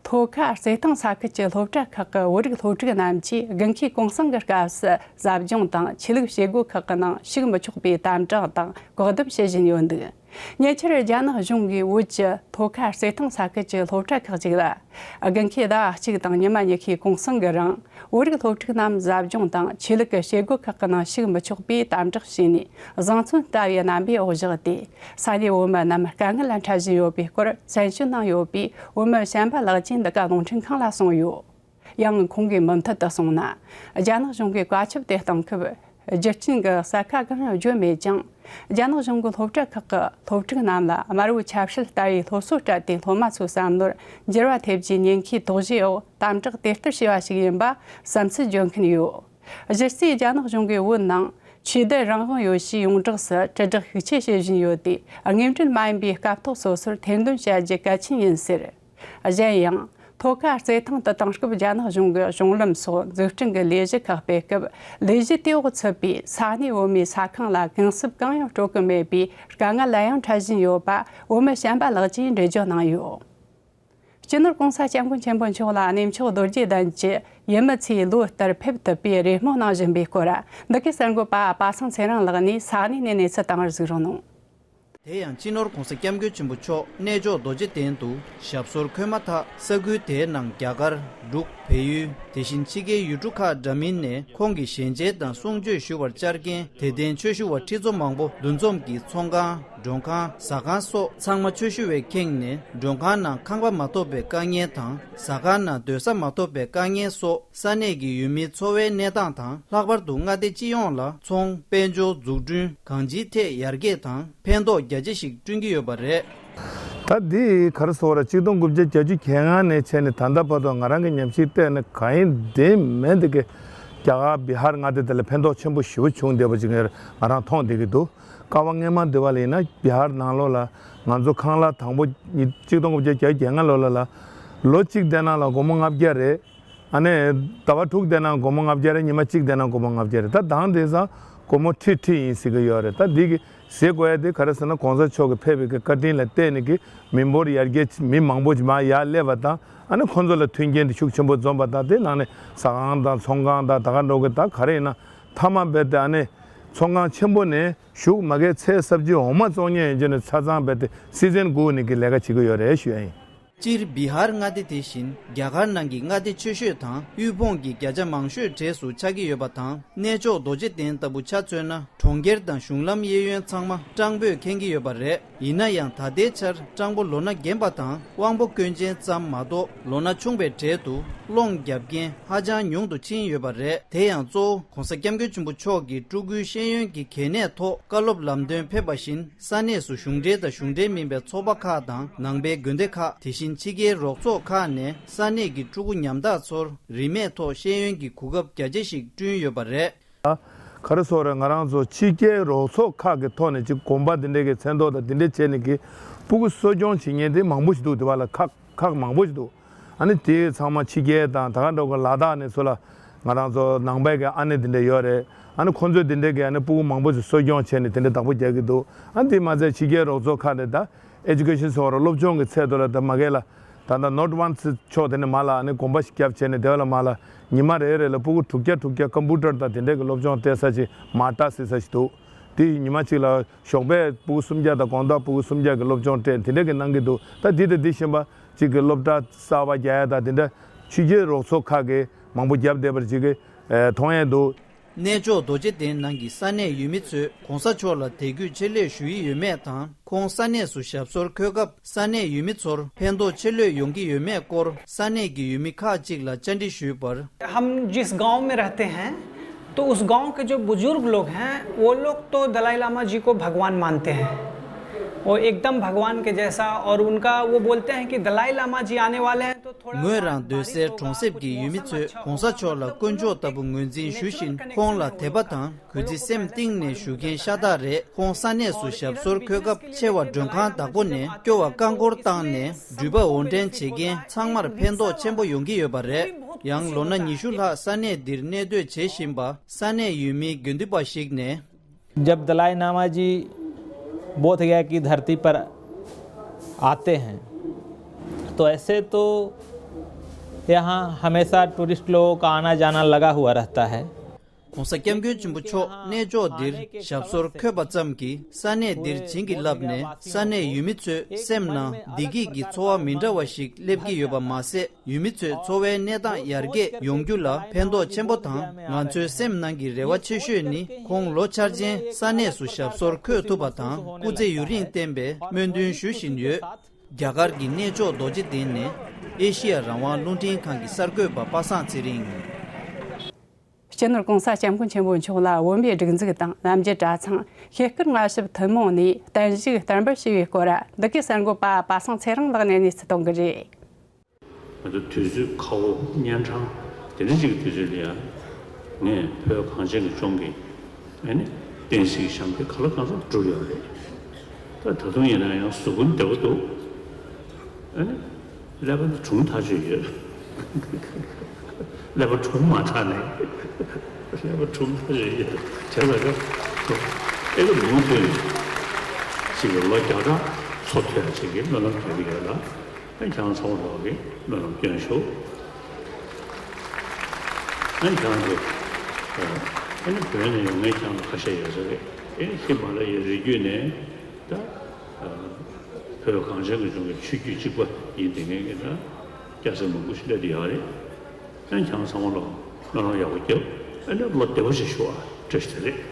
མཐོ་ཁ་རྩེ་ཐང་ས་ཁུལ་གྱི་སློབ་གྲྭ་ཁག་གི་བོད་རིགས་སློབ་ཕྲུག་རྣམས་ཀྱིས་དགུན་ཁའི་གུང་སེང་གི་སྐབས་སུ་ཟབ་སྦྱོང་དང་ཆོས་ལུགས་བྱེད་སྒོ་ཁག་གི་ནང་ཞུགས་མི་ཆོག་པའི་དམ་དྲག་དང་བཀག་སྡོམ་བྱེད་བཞིན་ཡོད་འདུག་ཉེ་ཆར་རྒྱ་ནག་གཞུང་གིས་བོད་ཀྱི་མཐོ་ཁ་རྩེ་ཐང་ས་ཁུལ་གྱི་སློབ་གྲྭ་ཁག་ཅིག་ལ། དགུན་ཁའི་ཟླ་བ་གཅིག་དང་ཉི་མ་ཉི་ཤུའི་གུང་སེང་གི་རིང་། བོད་རིགས་སློབ་ཕྲུག་རྣམས་ཟབ་སྦྱོང་དང་ཆོས་ལུགས་ཀྱི་བྱེད་སྒོ་ཁག་གི་ནང་ཞུགས་མི་ཆོག་པའི་དམ་དྲག་བྱས་ནས། བཟང་བཙོན་ལྟ་བུའི་རྣམ་པའི་འོག་བཞག་སྟེ། ས་གནས་བོད་མི་རྣམས་དཀའ་ངལ་ལ་འཕྲད་བཞིན་ཡོད་པའི་སྐོར་གསན་ཞུ་གནང་ཡོད་པས། བོད་མི་གཞན་པ་ལགས་ཀྱིས་འདི་ག་རླུང་འཕྲིན་ཁང་ལ་གསུངས་ཡོད། ཡང་ཁོང་གིས་མུ་མཐུད་དུ་གསུངས་ན། རྒྱ་ནག་གཞུང་གིས་བཀའ་ཁྱབ་དེ་གཏོང་སྐབས། རྒྱུ་རྐྱེན་གྱི་གསལ་ཁ་གང་ཡང་བརྗོད་མེད་ཀྱང་། རྒྱ་ནག་གཞུང་གི་སློབ་གྲྭ་ཁག་གི་སློབ་ཕྲུག་རྣམས་ལ་དམར་བོའི་ཆབ་སྲིད་ལྟ་བའི་སློབ་གསོ་སྤྲད་དེ། སློབ་མ་ཚོའི་བསམ་བློར་འགྱུར་བ་ཐེབས་རྒྱུའི་ཉེན་ཁའི་དོགས་གཞིའི་འོག་དམ་དྲག་དེ་ལྟར་བྱས་པ་ཞིག་ཡིན་པ་བསམ་ཚུལ་བརྗོད་མཁན་ཡོད། གཞི་རྩའི་རྒྱ་ནག་གཞུང་གིས་བོད་ནང་ཆོས་དད་རང་དབང་ཡོད་ཞེས་ཡོངས་གྲགས་སུ་དྲིལ་བསྒྲགས་ཤུགས་ཆེ་བྱེད་བཞིན་ཡོད་དེ། དངོས་འབྲེལ་མ་ཡིན་པའི་སྐབས་ཐོག་སོ་སོར་ཐེར་འདོན་བྱ་རྒྱུ་གལ་ཆེན་ཡིན་ཟེར། གཞན་ཡང་། མཐོ་ཁ་རྩེ་ཐང་དུ་བཏང་སྐབས་རྒྱ་ནག་གཞུང་གིས་གཞུང་ལམ་སོགས་འཛུགས་སྐྲུན་གྱི་ལས་གཞི་ཁག་སྤེལ་སྐབས། ལས་གཞི་དེའི་འོག་ཚུད་པའི་ས་གནས་བོད་མིའི་ས་ཁང་ལ་གུང་སེང་གང་ཡང་སྤྲོད་ཀྱི་མེད་པའི་དཀའ་ངལ་ལ་ཡང་འཕྲད་བཞིན་ཡོད་པ་བོད་མི་གཞན་པ་ལགས་ཀྱིས་འགྲེལ་བརྗོད་གནང་ཡོད། སྤྱི་ནོར་༸གོང་ས་༸སྐྱབས་མགོན་ཆེན་པོ་མཆོག་ལ་གནས་མཆོག་རྡོ་རྗེ་གདན་གྱི་ཡུལ་མི་ཚོས་ལོ་ལྟར་ཕེབས་ཐུབ་པའི་རེ་སྨོན་གནང་བཞིན་པའི་སྐོར། འདི་གའི་གསར་འགོད་པ་པ་སངས་ཚེ་རིང་ལགས་ནས་ས་གནས་ནས་གནས་ཚུལ་བཏང་བར་གཟིགས་རོགས་གནང་། དེ་ཡང་སྤྱི་ནོར་༸གོང་ས་༸སྐྱབས་མགོན་ཆེན་པོ་མཆོག་གནས་མཆོག་རྡོ་རྗེ་གདན་དུ་ཞབས་སོར་འཁོད་མ་ཐག་ས་ཁུལ་དེའི་ནང་རྒྱ་གར། འབྲུག་བལ་ཡུལ། དེ་བཞིན་ཕྱི་རྒྱལ་ཡུལ་གྲུ་ཁག་འདྲ་མིན་ནས་ཁོང་གི་ཞལ་མཇལ་དང་གསུང་ཆོས་ཞུ་བར་བཅར་མཁན་དད་ལྡན་ཆོས་ཞུ་བ་ཁྲི་ཚོ་མང་པོ་འདུ་འཛོམས་ཀྱིས་ཚོང་ཁང་། མགྲོན་ཁང་། ཟ་ཁང་སོགས་ཚང་མ་ཆུ་ཤུར་བས་ཁེངས་ནས། མགྲོན་ཁང་ནང་ཁང་པ་མ་ཐོབ་པའི་དཀའ་ངལ་དང་། ཟ་ཁང་ནང་སྡོད་ས་མ་ཐོབ་པའི་དཀའ་ངལ་སོགས་ས་གནས་ཀྱི་ཡུལ་མིའི་འཚོ་བའི་གནས་སྟངས་དང་། ལྷག་པར་དུ་མངའ་སྡེ་སྤྱི་ཡོངས་ལ་ཚོང་། དཔལ་འབྱོར། འཛུགས་སྐྲུན། གང་ཅིའི་ཐད་ཡར་རྒྱས་དང་ཕན་ཐོགས་རྒྱ་ཆེ་ཞིག་བསྐྲུན་གྱི་ཡོད་པ་རེད། ད་འདི་ག་རེ་ཟེར་བ་རེད། ཆིག་སྟོང་དགུ་བརྒྱ་བརྒྱད་ཅུ་གྱ་ལྔ་ནས་བྱས་ནས་ད་ལྟ་བར་དུ་ང་རང་གི་ཉམས་ཞིབ་བལྟས་ན་གང་ཡིན་བདེན་མེད་འདི་གི་རྒྱ་གར་བི་ཧར་མངའ་སྡེ་དེ་ལ་ཕན་ཐོགས་ཆེན་པོ་ཞེ་པོ་བྱུང་བསྡད་པ་ཅིག་ང་རང་མཐོང་བསྡད་ཀྱི་འདུག་སྐབས་སྔོན་མ་འདི་བ་ལ་ཡིན་ན་བི་ཧར་ནང་ལོགས་ལ་ང་ཚོ་ཁང་གླ་དང་པོ་ཉིས་ཆིག་སྟོང་དགུ་བརྒྱ་བརྒྱད་ཅུ་གྱ་ལྔ་ལོ་ལ་ལ་ལོ་གཅིག་བསྡད་ན་ལ་སྒོར་མོ་ལྔ་བརྒྱ་རེད། ཨ་ནི་ཟླ་བ་དྲུག་བསྡད་ན་སྒོར་མོ་ལྔ་བརྒྱ་རེད། ཉི་མ་གཅིག་བསྡད་ན་སྒོར་མོ་ལྔ་བརྒྱ་རེད། ད་དང་དེང་སང་སྒོར་མོ་ཁྲི་ཁྲི་ཡིན་ཟེར་གྱི་ཡོད་རེད། ད་འདི་གི་ཟེར་དགོས་ཡ་དེ་ག་རེ་ཟེར་ན་༸གོང་ས་མཆོག་གི་ཕེབས་པའི་གི་བཀའ་དྲིན་ལ་བརྟེན་ནས་གི་མི་འབོར་ཡར་རྒྱས་མི་མང་པོ་ཞིག་མར་ཡར་སླེབས་པ་དང་། ཨ་ནི་ཁོང་ཚོ་ལ་མཐུན་རྐྱེན་དེ་ཤུགས་ཆེན་པོ་འཛོམས་པ་དང་། དེ་ནང་ནས་ཟ་ཁང་དང་ཚོང་ཁང་དང་ད་ག་འགྲོ་གི་ད་ག་རེ་ཡིན་ན་མཐའ་མ་རྦད་དེ་ཨ་ནི་ཚོང་ཁང་ཆེན་པོ་ནས་གཞུག་མ་གི་ཚལ་སབ་ཇི་འོ་མ་བཙོང་མཁན་ཡན་ཆད་ནས་ཆ་ཚང་རྦད་དེ་སི་ཛན་སྒུག་ནས་གི་ལས་ཀ་བྱེད་ཀྱི་ཡོད་རེད་ཞུ་ཡ་ཡིན། སྤྱིར་བི་ཧར་མངའ་སྡེ་དེ་བཞིན་རྒྱ་གར་ནང་གི་མངའ་སྡེ་ཆེ་ཤོས་དང་དབུལ་ཕོངས་ཀྱི་བརྒྱ་ཆ་མང་ཤོས་གྲས་སུ་ཆགས་ཀྱི་ཡོད་པ་དང་། གནས་མཆོག་རྡོ་རྗེ་གདན་ལྟ་བུ་ཆ་མཚོན་ན་གྲོང་ཁྱེར་དང་གཞུང་ལམ་གཡས་གཡོན་ཚང་མ་སྤྲང་པོས་ཁེངས་ཀྱི་ཡོད་པ་རེད། ཡིན་ན་ཡང་ད་ལྟའི་ཆར་སྤྲང་པོ་ལོ་ན་རྒན་པ་དང་དབང་པོ་སྐྱོན་ཅན་ཙམ་མ་གཏོགས་ལོ་ན་ཆུང་བའི་གྲས་དུ་སློང་རྒྱབ་མཁན་ཧ་ཅང་ཉུང་དུ་ཕྱིན་ཡོད་པ་རེད། དེ་ཡང་གཙོ་བོ་༸གོང་ས་༸སྐྱབས་མགོན་ཆེན་པོ་མཆོག་གིས་སྤྲུལ་སྐུའི་ཤེས་ཡོན་གྱི་གལ་གནད་ཐོག་བཀའ་སློབ་ལམ་སྟོན་ཕེབས་པ་བཞིན། ས་གནས་སུ་གཞུང་འབྲེལ་དང་གཞུང་འབྲེལ་མིན་པའི་ཚོགས་པ་ཁག་དང་ནང་པའི་དགོན་སྡེ་ཁག་དེ་བཞིན་ཕྱི་རྒྱལ་རོགས་ཚོགས་ཁག་ནས་ས་གནས་ཀྱི་ཕྲུ་གུ་ཉམ་ཐག་ཚོར་རིན་མེད་ཐོག་ཤེས་ཡོན་གྱི་གོ་སྐབས་རྒྱ་ཆེ་ཞིག་བསྐྲུན་ཡོད་པ་རེད། ག་རེ་ཟེར་རེད། ང་རང་ཚོ་ཕྱི་རྒྱལ་རོགས་ཚོགས་ཁག་གི་ཐོག་ནས་ཅིག་དགོན་པ་འདི་འདྲའི་གི་མཚན་ཐོག་དང་འདི་འདྲ་བྱས་ནས་གི་ཕྲུ་གུ་གསོ་སྐྱོང་བྱེད་མཁན་དེ་མང་པོ་ཞིག་འདུག་དེ་བ་ལ་ཁག་ཁག་མང་པོ་ཞིག་འདུག་ཨ་ནི་དེ་ཚང་མ་ཕྱི་རྒྱལ་དང་ད་ག་འགྲོ་གི་ལ་དྭགས་ནས་ཚུར་ལ་ང་རང་ཚོ་ནང་པའི་གི་ཨ་ནེ་དེ་འདྲ་ཡོད་རེད། ཨ་ནི་ཁོང་ཚོས་དེ་འདྲའི་གི་ཨ་ནི་ཕྲུ་གུ་མང་པོ་ཞིག་གསོ་སྐྱོང་བྱས་ནས་དེ་འདྲ་བདག་པོ་རྒྱག་གི་འདུག་ཨ་ནི་དེ་མ་ཚད་ཕྱི་རྒྱལ་རོགས་ཚོགས་ཁག་ནས་ད་ཨེ་ཇུ་ཀེ་ཤན་ཟེར་བ་རེད། སློབ་སྦྱོང་གི་ཚད་དུ་ལ་ད་མ་གི་ལ་ད་ལྟ་ནོར་ཐི་ཝན་སི་ཕྱོགས་དེ་ནས་མ་ལ་ཨ་ནི་དགོན་པ་ཞིག་བརྒྱབ་བྱས་ནས་དེ་བ་ལ་མ་ལ་ཉི་མ་རེ་རེ་ལ་ཕྲུ་གུ་དྲུག་བརྒྱ་དྲུག་བརྒྱ་ཀམ་པུ་ཊར་དང་དེ་འདྲའི་གི་སློབ་སྦྱོང་སྤྲད་ས་ཅིག་མ་ཏྲ་ཟེར་ས་ཞིག་འདུག་དེ་ཉི་མ་གཅིག་ལ་ཞོགས་པའི་ཕྲུ་གུ་སུམ་བརྒྱ་དང་དགོང་དག་ཕྲུ་གུ་སུམ་བརྒྱ་གི་སློབ་སྦྱོང་སྤྲད་དེ་འདྲ་གི་གནང་གི་འདུག་ད་འདི་དང་འདི་གཞན་པ་གཅིག་གི་སློབ་གྲྭ་གསར་པ་རྒྱག་ཡ་དང་དེ་འདྲ་ཕྱི་རྒྱལ་རོགས་ཚོགས་ཁག་གིས་མང་པོ་བརྒྱབ་བསྡད་པར་གཅིག་གི་མཐོང་ཡས་འདུག་གནས་མཆོག་རྡོ་རྗེ་གདན་ནང་གི་ས་གནས་ཡུལ་མི་ཚོས་༸གོང་ས་མཆོག་ལ་དད་གུས་ཆེད་ལས་ཞུ་ཡི་ཡོད་མེད་དང་། ཁོང་ས་གནས་སུ་ཞབས་སོར་འཁོད་སྐབས་ས་གནས་ཡུལ་མི་ཚོར་ཕན་ཐོགས་ཆེ་ལོས་ཡོང་གི་ཡོད་མེད་སྐོར་ས་གནས་ཀྱི་ཡུལ་མི་ཁག་ཅིག་ལ་བཅར་འདྲི་ཞུས་པར། हम जिस गांव में रहते हैं, तो उस गांव के जो बुजुर्ग लोग हैं, वो लोग तो दलाई लामा जी को भगवान मानते हैं। वो एकदम भगवान के जैसा। और उनका वो बोलते हैं कि दलाई लामा जी आने वाले हैं, तो थोड़ा ངོས་རང་སྡོད་སའི་གྲོང་གསེབ་ཀྱི་ཡུལ་མི་ཚོས་གོང་ས་མཆོག་ལ་དཀོན་མཆོག་ལྟ་བུ་ངོས་འཛིན་ཞུ་བཞིན། ཁོང་ལ་དད་པ་དང་གུས་བརྩི་སེམས་གཏིང་ནས་ཞུ་མཁན་ཤ་སྟག་རེད། ཁོང་ས་གནས་སུ་ཞབས་སོར་འཁོད་སྐབས་ཆེ་བ་མགྲོན་ཁང་བདག་པོ་ནས་སྐྱོ་བ་བཀའ་འཁོར་བཏང་ནས། འགྲུལ་པ་འོར་འདྲེན་བྱེད་མཁན་ཚང་མར་ཕན་ཐོགས་ཆེན་པོ་ཡོང་གི་ཡོད་པ་རེད། ཡང་ལོ་ན་ཉི་ཤུ་ལྷག་ས་གནས་འདིར་གནས་སྡོད་བྱེད་བཞིན་པ་ས་གནས་ཡུལ་མི་དགེ་འདུན་པ་ཞིག་ནས། जब दलाई लामा जी बोधगया की धरती पर आते हैं, तो ऐसे तो यहाँ हमेशा टूरिस्ट लोगों का आना जाना लगा हुआ रहता है। གོང་ས་སྐྱབས་མགོན་ཆེན་པོ་མཆོག་གནས་མཆོག་འདིར་ཞབས་སོར་འཁོད་པ་ཙམ་གྱིས་ས་གནས་འདིར་བྱིན་གྱིས་བརླབས་ནས། ས་གནས་ཡུལ་མི་ཚོའི་སེམས་ནང་བདེ་སྐྱིད་ཀྱི་ཚོར་བ་མི་འདྲ་བ་ཞིག་སླེབས་ཀྱི་ཡོད་པ་མ་ཟད། ཡུལ་མི་ཚོའི་འཚོ་བའི་གནས་སྟངས་ཡར་རྒྱས་ཡོང་རྒྱུ་ལ་ཕན་ཐོགས་ཆེན་པོ་དང་། ང་ཚོའི་སེམས་ནང་གི་རེ་བ་ཆེ་ཤོས་ནི། ཁོང་ལོ་འཆར་ཅན་ས་གནས་སུ་ཞབས་སོར་འཁོད་ཐུབ་པ་དང་། སྐུ་ཚེ་ཡུན་རིང་བརྟན་པའི་སྨོན་འདུན་ཞུ་བཞིན་ཡོད། རྒྱ་གར་གྱི་གནས་མཆོག་རྡོ་རྗེ་གདན་ནས་ཨེ་ཤེ་ཡ་རང་དབང་རླུང་འཕྲིན་ཁང་གི་གསར་འགོད་པ་པ་སངས་ཚེ་རིང་། སྤྱི་ནོར་༸གོང་ས་༸སྐྱབས་མགོན་ཆེན་པོ་མཆོག་ལ་བོད་མིའི་སྒྲིག་འཛུགས་དང་རྣམ་རྒྱལ་གྲྭ་ཚང་ཤེས་སྐུལ་ལྔ་ཞབས་ཐུན་མོང་ནས་བརྟན་བཞུགས་བསྟར་འབུལ་ཞུས་པའི་སྐོར། འདི་གའི་གསར་འགོད་པ་པ་སངས་ཚེ་རིང་ལགས་ནས་གནས་ཚུལ་གཏོང་གི་རེད། ང་ཚོ་དུས་ཚོད་ཁ་བོ་གཉན་འཕྲང་དེ་འདྲ་ཅིག་གི་དུས་ཚོད་ལ་ཡང་། ངས་བོད་གངས་ཅན་གྱི་ལྗོངས་ཀྱི་ཨ་ནི་བསྟན་སྲིད་ཀྱི་ཞབས་འདེགས་ག་ལ་གང་འཚམ་བསྒྲུབས་ཡོད་རེད། ད་ད་དུང་ཡིན་ན་ཡང་གཟུགས་པོ་བདེ་པོ་འདུག་ཨ་ནི་ཀླད་པ་ནི་གྲུང་ཐག་ཆོད་ཡོད། ཀླད་པ་གྲུང་མ་དྲགས་ནས། ཀླད་པ་གྲུང་ཐག་ཆོད་ཡོད། བྱས་ཙང་ཀ་ཨེ་ཀ་མུ་མཐུད་ནས་ཅིག་གི་ལོ་བརྒྱ་ཕྲག་འཚོ་ཐུབ་ཡ་ཅིག་གི་སྨོན་ལམ་རྒྱག་གི་ཡོད་ལ། ཨ་ཁྱེད་རང་ཚང་མ་ལོག་གི་སྨོན་ལམ་སྐྱོན་ཞུ། ཨ་ཁྱེད་རང་ཚོ་ཨ་ནི་བོད་ནས་ཡོང་མཁན་ཁྱེད་རང་ཚོ་ཁ་ཤས་ཡོད་ས་རེད། ཨ་ནི་ཧི་མ་ལ་ཡའི་རི་རྒྱུད་ནས་ད་བོད་གངས་ཅན་གྱི་ལྗོངས་ཀྱི་ཆོས་བརྒྱུད་གཅིག་པ་ཡིན་བསྡད་མཁན་གྱི་ད་སྐྱ་སེར་མང་པོ་ཞིག་སླེབས་བསྡད་ཡོད་རེད། ཨ་ཁྱེད་རང་ཚང་མ་ལོག་སྨོན་ལམ་ཡག་པོ་རྒྱབ། ཨ་ནི་བློ་བདེ་པོ་ཞིག་ཞུ་བ་བཀྲ་ཤིས་བདེ་ལེགས།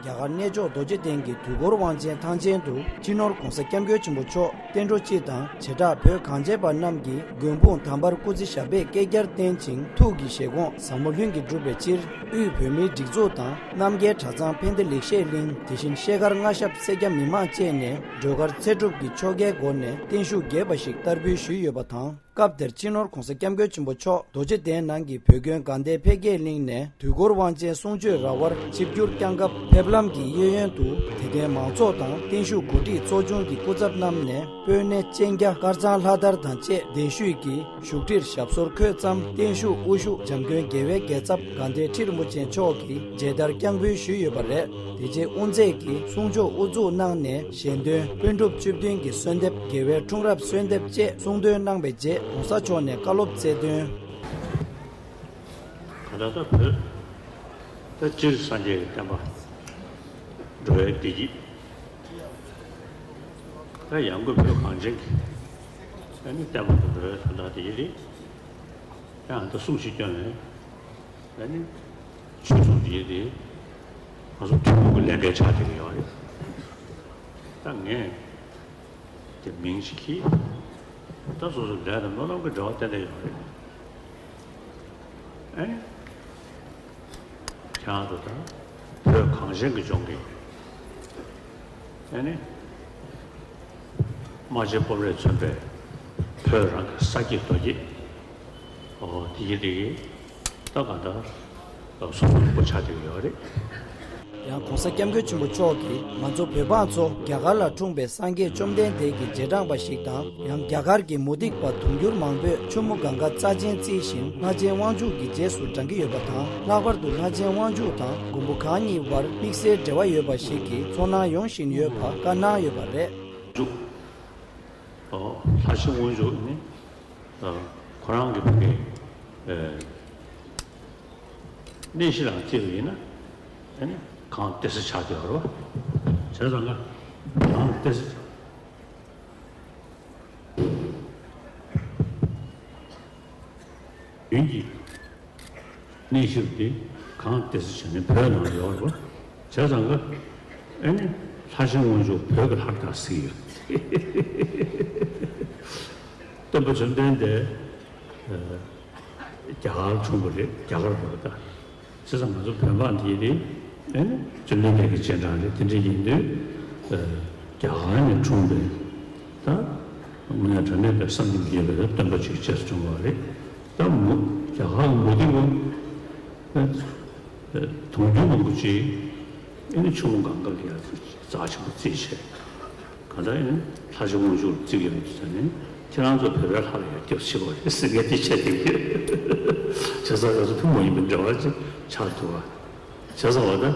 རྒྱ་གར་གནས་མཆོག་རྡོ་རྗེ་གདན་གྱི་དུས་འཁོར་དབང་ཆེན་ཐང་ཆེན་དུ་སྤྱི་ནོར་༸གོང་ས་༸སྐྱབས་མགོན་ཆེན་པོ་མཆོག་བསྟན་འགྲོ་སྤྱི་དང་བྱེ་བྲག་བོད་གངས་ཅན་པ་རྣམས་ཀྱི་མགོན་དཔུང་དམ་པར་སྐུ་ཚེ་ཞབས་པད་བསྐལ་བརྒྱར་བརྟན་ཅིང་ཐུགས་ཀྱི་བཞེད་དགོངས་ཟབ་མོ་ལྷུན་གྱིས་འགྲུབ་པའི་ཕྱིར། དབུས་བོད་མིའི་སྒྲིག་འཛུགས་དང་རྣམ་རྒྱལ་གྲྭ་ཚང་ཕན་བདེ་ལེགས་བཤད་གླིང་། དེ་བཞིན་ཤེལ་དཀར་མངའ་ཞབས་སེར་སྐྱ་མི་མང་བཅས་ནས་སྒྲོལ་དཀར་ཚེ་སྒྲུབ་ཀྱི་ཆོ་གའི་སྒོ་ནས་བརྟན་བཞུགས་རྒྱས་པ་ཞིག་བསྟར་འབུལ་ཞུས་ཡོད་པ་དང་། སྐབས་དེར་སྤྱི་ནོར་༸གོང་ས་༸སྐྱབས་མགོན་ཆེན་པོ་མཆོག་རྡོ་རྗེ་གདན་ནང་གི་བོད་དགོན་དགའ་ལྡན་འཕེལ་རྒྱས་གླིང་ནས་དུས་འཁོར་དབང་ཆེན་གསུང་ཆོས་ར་བར་ཆིབས་བསྒྱུར་བསྐྱངས་སྐབས། ཕེབས་ལམ་གྱི་གཡས་གཡོན་དུ་དད་ལྡན་མང་ཚོགས་དང་བརྟན་བཞུགས་གོ་སྒྲིག་ཚོགས་ཆུང་གི་སྐུ་ཚབ་རྣམས་ནས་སྤོས་སྣེ་སྤྱན་རྒྱ་དཀར་གཙང་ལྷ་དར་དང་བཅས་གདན་ཞུས་ཀྱིས་བཞུགས་ཁྲིར་ཞབས་སོར་འཁོད་མཚམས། བརྟན་བཞུགས་དབུ་བཞུགས་འཇམ་མགོན་རྒྱལ་བའི་རྒྱལ་ཚབ་དགའ་ལྡན་ཁྲི་རིན་པོ་ཆེ་མཆོག་གིས་མཇལ་དར་བསྐྱངས་འབུལ་ཞུས་ཡོད་པ་རེད། དེ་རྗེས་དབུ་མཛད་ཀྱིས་གསུང་ཆོས་དབུ་འཛུགས་གནང་ནས་ཞལ་འདོན་པཎ་གྲུབ་བཅུ་བདུན་གྱི་གསོལ་འདེབས། རྒྱལ་བའི་འཁྲུངས་རབས་གསོལ་འདེབས་བཅས་གསུང་འདོན་གནང་བའི་རྗེས་༸གོང་ས་མཆོག་ནས་བཀའ་སློབ་སྩལ་དོན། ག་ད་ལྟ་བོད་ད་སྤྱིར་སངས་རྒྱས་ཀྱི་བསྟན་པ་འགྲོ་བའི་བདེ་སྐྱིད། ད་ཡང་སྒོས་བོད་གངས་ཅན་གྱི་ཨ་ནི་བསྟན་པ་དང་འགྲོ་བའི་དོན་དག་དེ་ཡིན་རེད། ཡང་ད་གསུང་ཞིག་སྐྱོན་མེད། ཨ་ནི་ཆོས་སྲུང་དེ་ཡིན་དེ་ང་ཚོ་ཐུན་མོང་གི་ལས་འགན་ཆགས་བསྡད་ཀྱི་ཡོད་རེད། ད་ངས་དེ་མིང་ཞིག་གིས་ད་སོ་སོ་ལས་དང་སྨོན་ལམ་གྱི་འབྲེལ་བ་ཏན་ཏན་ཡོད་རེད། ཨ་ནི་ཁྱེད་རང་ཚོ་ད་བོད་གངས་ཅན་གྱི་ལྗོངས་ཀྱི་ཨ་ནི་རྨ་བྱའི་སྤོབས་རས་མཚོན་པའི་བོད་རང་གི་ས་སྐྱེས་རྡོ་སྐྱེས། ཨོ་དེ་གི་དེ་གི་ད་ག་ད་སོ་སོ་ལུང་པ་ཆགས་བསྡད་ཡོད་རེད། ཡང་༸གོང་ས་༸སྐྱབས་མགོན་ཆེན་པོ་མཆོག་གིས་ང་ཚོ་བོད་འབངས་ཚོ་རྒྱ་གར་ལ་འཁྲུངས་པའི་སངས་རྒྱས་བཅོམ་ལྡན་འདས་ཀྱི་རྗེས་འབྲང་པ་ཞིག་དང་། ཡང་རྒྱ་གར་གྱི་མུ་སྟེགས་པ་དུང་འགྱུར་མང་པོས་ཆུ་མོ་གངྒཱ་རྩ་ཆེན་བརྩིས་ཤིང་ལྷ་ཆེན་དབང་ཕྱུག་གི་རྗེས་སུ་འབྲང་གི་ཡོད་པ་དང་། ལྷག་པར་དུ་ལྷ་ཆེན་དབང་ཕྱུག་དང་མགོན་པོ་གང་ཉིད་བར་དམིགས་བསལ་འབྲེལ་བ་ཡོད་པ་ཞིག་གི་ཚོར་སྣང་ཡོང་བཞིན་ཡོད་པ་བཀའ་གནང་ཡོད་པ་རེད། ལྷ་ཆེན་དབང་ཕྱུག་ནི་ཁོ་རང་གི་བུ་གའི་གནས་གཞི་རང་བརྩིས་པ་ཡིན་ན་ཨ་ནི་གངས་ཏི་སེ་ཆགས་བསྡད་ཡོད་རེད་བ། བྱས་ཙང་ཀ་གངས་ཏི་སེ་ཆགས། ཡུན་གྱི་གནས་གཞིར་དེ་གངས་ཏི་སེ་བྱས་ནས་བོད་ནང་ཡོད་རེད་བ། བྱས་ཙང་ཀ་ཨ་ནི་ལྷ་ཆེན་དབང་ཕྱུག་བོད་ཀྱི་ལྷ་རེད་ཟེར་གྱི་ཡོད། སྟོན་པ་བཅོམ་ལྡན་འདས་རྒྱ་གར་འཁྲུངས་པ་རེད། རྒྱ་གར་བ་རེད་ད། བྱས་ཙང་ང་ཚོ་བོད་འབངས་དེ་རེད། ཨ་ནི་བཅོམ་ལྡན་འདས་ཀྱི་རྗེས་འབྲང་རེད། དེ་འདྲ་ཡིན་དུས་ རྒྱ་གར་ནས་འཁྲུངས་པའི་ད་དངོས་གནས་དྲང་གནས་པའི་བསམ་གྱིས་མི་ཁྱབ་པའི་སྟོན་པ་ཅིག་བཅས་སུ་བྱུང་བ་རེད། ད་མུ་རྒྱ་གར་གྱི་མུ་སྟེགས་པ་དུང་རྒྱུན་རིན་པོ་ཆེ་ཨེ་ནི་ཆུ་བོ་གངྒཱ་ལ་ཡར་རྩ་ཆེན་པོ་བརྩིས་བྱས། གང་ལྟར་ཡང་ལྷ་བཞི་དབང་ཕྱུག་བརྩི་གི་ཡོད་དུས་ཙང་ནས་ཁྱེད་རང་ཚོ་བོད་པའི་ལྷ་ལ་ཡར་སྐྱབས་ཞུ་བ་རེད་ཟེར་མཁན་དེ་བྱས་བསྡད་ཀྱི་ཡོད། བྱས་ཙང་ང་ཚོ་ཐུན་མོང་མ་ཡིན་པའི་འབྲེལ་བ་ཅིག་ཆགས་འདུག་བ། བྱས་ཙང་བ་ད་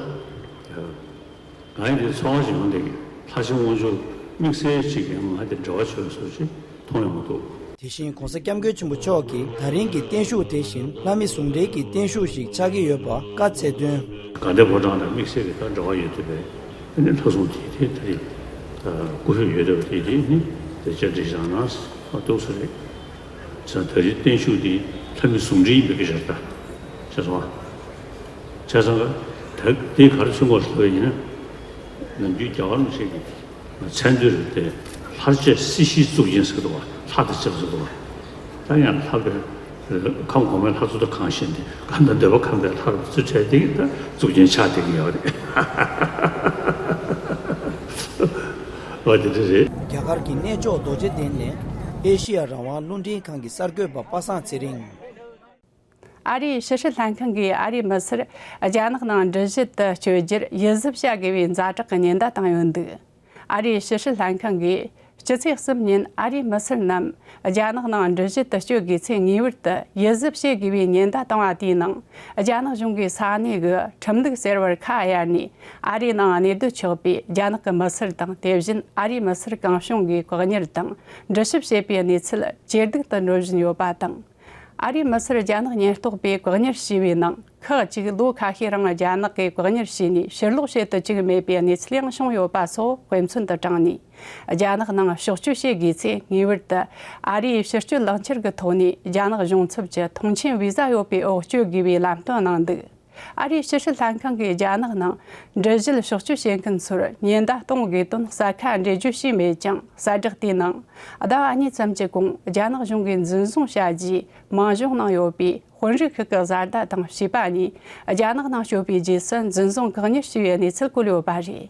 ང་ཡི་འདིར་ཚོར་བ་ཞིག་ཡོང་བསྡད་ཀྱི། ལྷ་བཞི་དབང་ཕྱུག་དམིགས་བསལ་ཅིག་གིས་ང་དེ་འབྲེལ་བ་བྱས་པ་སོགས་ཅིག་མཐོང་ཡོང་གི་འདུག། དེ་བཞིན་༸གོང་ས་༸སྐྱབས་མགོན་ཆེན་པོ་མཆོག་གིས་ད་རིང་གི་བརྟན་བཞུགས་དེ་བཞིན་ལྷ་མི་ཟུང་འབྲེལ་གྱི་བརྟན་བཞུགས་ཤིག་ཆགས་ཀྱི་ཡོད་པ་བཀའ་སྩལ་དོན། དགའ་ལྡན་ཕོ་བྲང་དང་དམིགས་བསལ་གྱི་ད་འབྲེལ་བ་ཡོད་བསྡད་པའི་ཨ་ནི་ལྷ་སྲུང་དེ་དེ་ད་རེས་སྐུ་ཞབས་ཡོད་བསྡད་པ་དེ་དེ་ནི་དེ་བཅར་འདྲི་བྱས་ན་ཨ་འདུག་ས་རེད། བྱས་ཙང་ད་རེས་བརྟན་བཞུགས་འདི་ལྷ་མི་ཟུང་འབྲེལ་ཡིན་པའི་སྐད་ཆ་རེད་ད། བྱས་ཙང་བྱས་ཙང་ད་དེ་ག་རེ་མཚོན་དགོས་ལབ་པ་ཡིན་ན། ནམ་རྒྱུན་རྒྱ་གར་མི་ཆེ་གི་མཚན་དུས་རེད་དེ། ལྷར་བཅས་སྲིད་ཞིའི་གཙུག་རྒྱན་ཟེར་གི་འདུག་བ། ལྷ་དང་བཅས་པ་ཟེར་གི་འདུག་བ། ད་ཡང་ལྷ་བས་ཁམས་གོང་མའི་ལྷ་ཚོགས་དང་གང་ཞིང་དེ་གང་དང་འདོད་པ་ཁམས་པའི་ལྷ་རུ་བརྩི་བྱས་དེ་གི་ད་གཙུག་རྒྱན་ཆགས་བསྡད་ཀྱི་ཡོད་རེད། འོ་དེ་འདྲ་རེད། རྒྱ་གར་གྱི་གནས་མཆོག་རྡོ་རྗེ་གདན་ནས་ཨེ་ཤི་ཡ་རང་དབང་རླུང་འཕྲིན་ཁང་གི་གསར་འགོད་པ་པ་སངས་ཚེ་རིང་། ཨ་རིའི་ཕྱི་སྲིད་ལྷན་ཁང་གིས་ཨ་རིའི་མི་སེར་རྒྱ་ནག་ནང་འགྲུལ་བཞུད་དུ་བསྐྱོད་རྒྱུར་ཡིད་གཟབ་བྱ་དགོས་པའི་ཛ་དྲག་གི་ཉེན་བརྡ་བཏང་ཡོད་འདུག། ཨ་རིའི་ཕྱི་སྲིད་ལྷན་ཁང་གིས་སྤྱི་ཚེས་གསུམ་ཉིན་ཨ་རིའི་མི་སེར་རྣམས་རྒྱ་ནག་ནང་འགྲུལ་བཞུད་དུ་བསྐྱོད་དགོས་ཚེ་ངེས་པར་དུ་ཡིད་གཟབ་བྱེད་དགོས་པའི་ཉེན་བརྡ་བཏང་བ་དེའི་ནང་། རྒྱ་ནག་གཞུང་གིས་ས་གནས་ཀྱི་ཁྲིམས་ལུགས་ཟེར་བར་ཁ་གཡར་ནས་ཨ་རིའི་ནང་གནས་སྡོད་ཆོག་པའི་རྒྱ་ནག་གི་མི་སེར་དང་། དེ་བཞིན་ཨ་རིའི་མི་སེར་གང་བྱུང་གིས་བཀག་ཉར་དང་འགྲུལ་བཞུད་བྱེད་པའི་གནས་ཚུལ་ཇེ་སྡུག་ཏུ་འགྲོ་བཞིན་ཡོད་པ་དང་། ཨ་རིའི་མི་སེར་རྒྱ་ནག་ཉེན་རྟོག་པས་བཀག་ཉར་བྱས་པའི་ནང་། ཁག་ཅིག་ལོ་ཁ་ཤས་རིང་རྒྱ་ནག་གིས་བཀག་ཉར་བྱས་ནས་ཕྱིར་ལོག་བྱེད་དུ་བཅུག་མེད་པའི་གནས་ཚུལ་ཡང་བྱུང་ཡོད་པ་སོགས་དཔེ་མཚོན་དུ་དྲངས་ནས། རྒྱ་ནག་ནང་ཕྱོགས་བསྐྱོད་བྱེད་དགོས་ཚེ་ངེས་པར་དུ་ཨ་རིའི་ཕྱི་སྐྱོད་ལག་འཁྱེར་གྱི་ཐོག་ནས་རྒྱ་ནག་གཞུང་ཚབ་ཀྱི་ཐོངས་མཆན་བི་ཟ་ཡོད་པའི་འོག་བསྐྱོད་དགོས་པའི་ལམ་སྟོན་གནང་འདུག། ཨ་རིའི་ཕྱི་སྲིད་ལྷན་ཁང་གིས་རྒྱ་ནག་ནང་འགྲུལ་བཞུད་ཕྱོགས་བསྐྱོད་བྱེད་མཁན་ཚོར་ཉེན་བརྡ་གཏོང་དགོས་དོན་གསལ་ཁ་འགྲེལ་བརྗོད་བྱས་མེད་ཀྱང་། གསལ་བསྒྲགས་དེའི་ནང་ཟླ་བ་གཉིས་ཙམ་གྱི་གོང་རྒྱ་ནག་གཞུང་གིས་འཛིན་བཟུང་བྱ་རྒྱུའི་མིང་གཞུང་ནང་ཡོད་པའི་དཔོན་རིགས་ཤིག་གི་བཟའ་ཟླ་དང་བྱིས་པ་གཉིས་རྒྱ་ནག་ནང་བསྐྱོད་པའི་རྗེས་སུ་འཛིན་བཟུང་བཀག་ཉར་བྱས་པའི་གནས་ཚུལ་བཀོད་ཡོད་པ་རེད།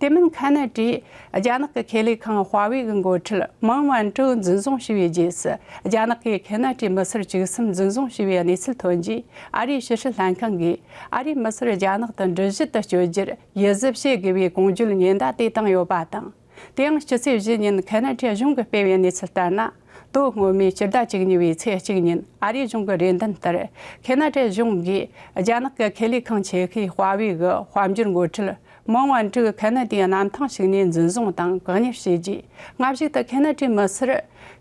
དེ་མིན་ཁ་ན་ཌའི་རྒྱ་ནག་གི་ཁེ་ལས་ཁང་ཧྭ་ཝེ་གི་འགོ་ཁྲིད་མང་ཝན་ཀྲུའུ་འཛིན་བཟུང་བྱས་པའི་རྗེས་སུ། རྒྱ་ནག་གིས་ཁ་ན་ཌའི་མི་སེར་བཅུ་གསུམ་འཛིན་བཟུང་བྱས་པའི་གནས་ཚུལ་ཐོན་རྗེས། ཨ་རིའི་ཕྱི་སྲིད་ལྷན་ཁང་གིས་ཨ་རིའི་མི་སེར་རྒྱ་ནག་ཏུ་འགྲུལ་བཞུད་དུ་བསྐྱོད་རྒྱུར་ཡིད་གཟབ་བྱེད་དགོས་པའི་གོང་བརྗོད་ཉེན་བརྡ་དེ་བཏང་ཡོད་པ་དང་། དེ་ཡང་ཕྱི་ཚེས་བཞི་ཉིན་ཁ་ན་ཌའི་གཞུང་གིས་སྤེལ་བའི་གནས་ཚུལ་ལྟར་ན། ལོ་སྔོན་མའི་ཕྱི་ཟླ་བཅུ་གཉིས་པའི་ཚེས་གཅིག་ཉིན་ཨ་རིའི་གཞུང་གི་རེ་འདུན་ལྟར། ཁ་ན་ཌའི་གཞུང་གིས་རྒྱ་ནག་གི་ཁེ་ལས་ཁང་ཆེ་ཤོས་ཧྭ་ཝེ་གི་དཔལ་འབྱོར་འགོ་ཁྲིད་མང་ཝན་ཀྲུའུ་ཁ་ན་ཌའི་གནམ་ཐང་ཞིག་ནས་འཛིན་བཟུང་དང་བཀག་ཉར་བྱས་རྗེས། སྔ་གཞུག་ཏུ་ཁ་ན་ཌའི་མི་སེར་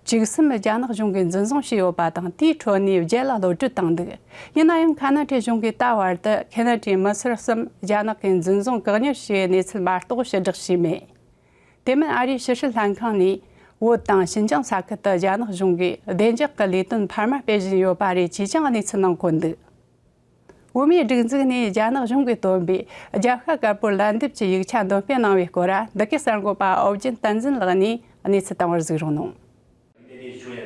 བཅུ་གསུམ་རྒྱ་ནག་གཞུང་གིས་འཛིན་བཟུང་བྱས་ཡོད་པ་དང་། དེའི་ཁྲོད་ནས་བརྒྱད་ལ་གློད་གྲོལ་བཏང་འདུག། ཡིན་ན་ཡང་ཁ་ན་ཌའི་གཞུང་གིས་ད་བར་དུ་ཁ་ན་ཌའི་མི་སེར་གསུམ་རྒྱ་ནག་གིས་འཛིན་བཟུང་བཀག་ཉར་བྱས་ཡོད་གནས་ཚུལ་མ་གཏོགས་ཕྱིར་བསྒྲགས་བྱས་མེད། དེ་མིན་ཨ་རིའི་ཕྱི་སྲིད་ལྷན་ཁང་ནས་བོད་དང་ཞིན་ཅང་ས་ཁུལ་དུ་རྒྱ་ནག་གཞུང་གིས་བདེ་འཇགས་ཀྱི་ལས་དོན་འཕར་མ་སྤེལ་བཞིན་ཡོད་པ་རེད་ཅེས་ཀྱང་གནས་ཚུལ་ནང་འཁོད་འདུག། བོད་མིའི་སྒྲིག་འཛུགས་ནས་རྒྱ་ནག་གཞུང་གིས་བཏོན་པའི་རྒྱལ་ཤ་དཀར་པོའི་ལན་འདེབས་ཀྱི་ཡིག་ཆ་འདོན་སྤེལ་གནང་བའི་སྐོར་འདི་གའི་གསར་འགོད་པ་ཨོ་རྒྱན་བསྟན་འཛིན་ལགས་ནས་གནས་ཚུལ་བཏང་བར་གཟིགས་རོགས་གནང་།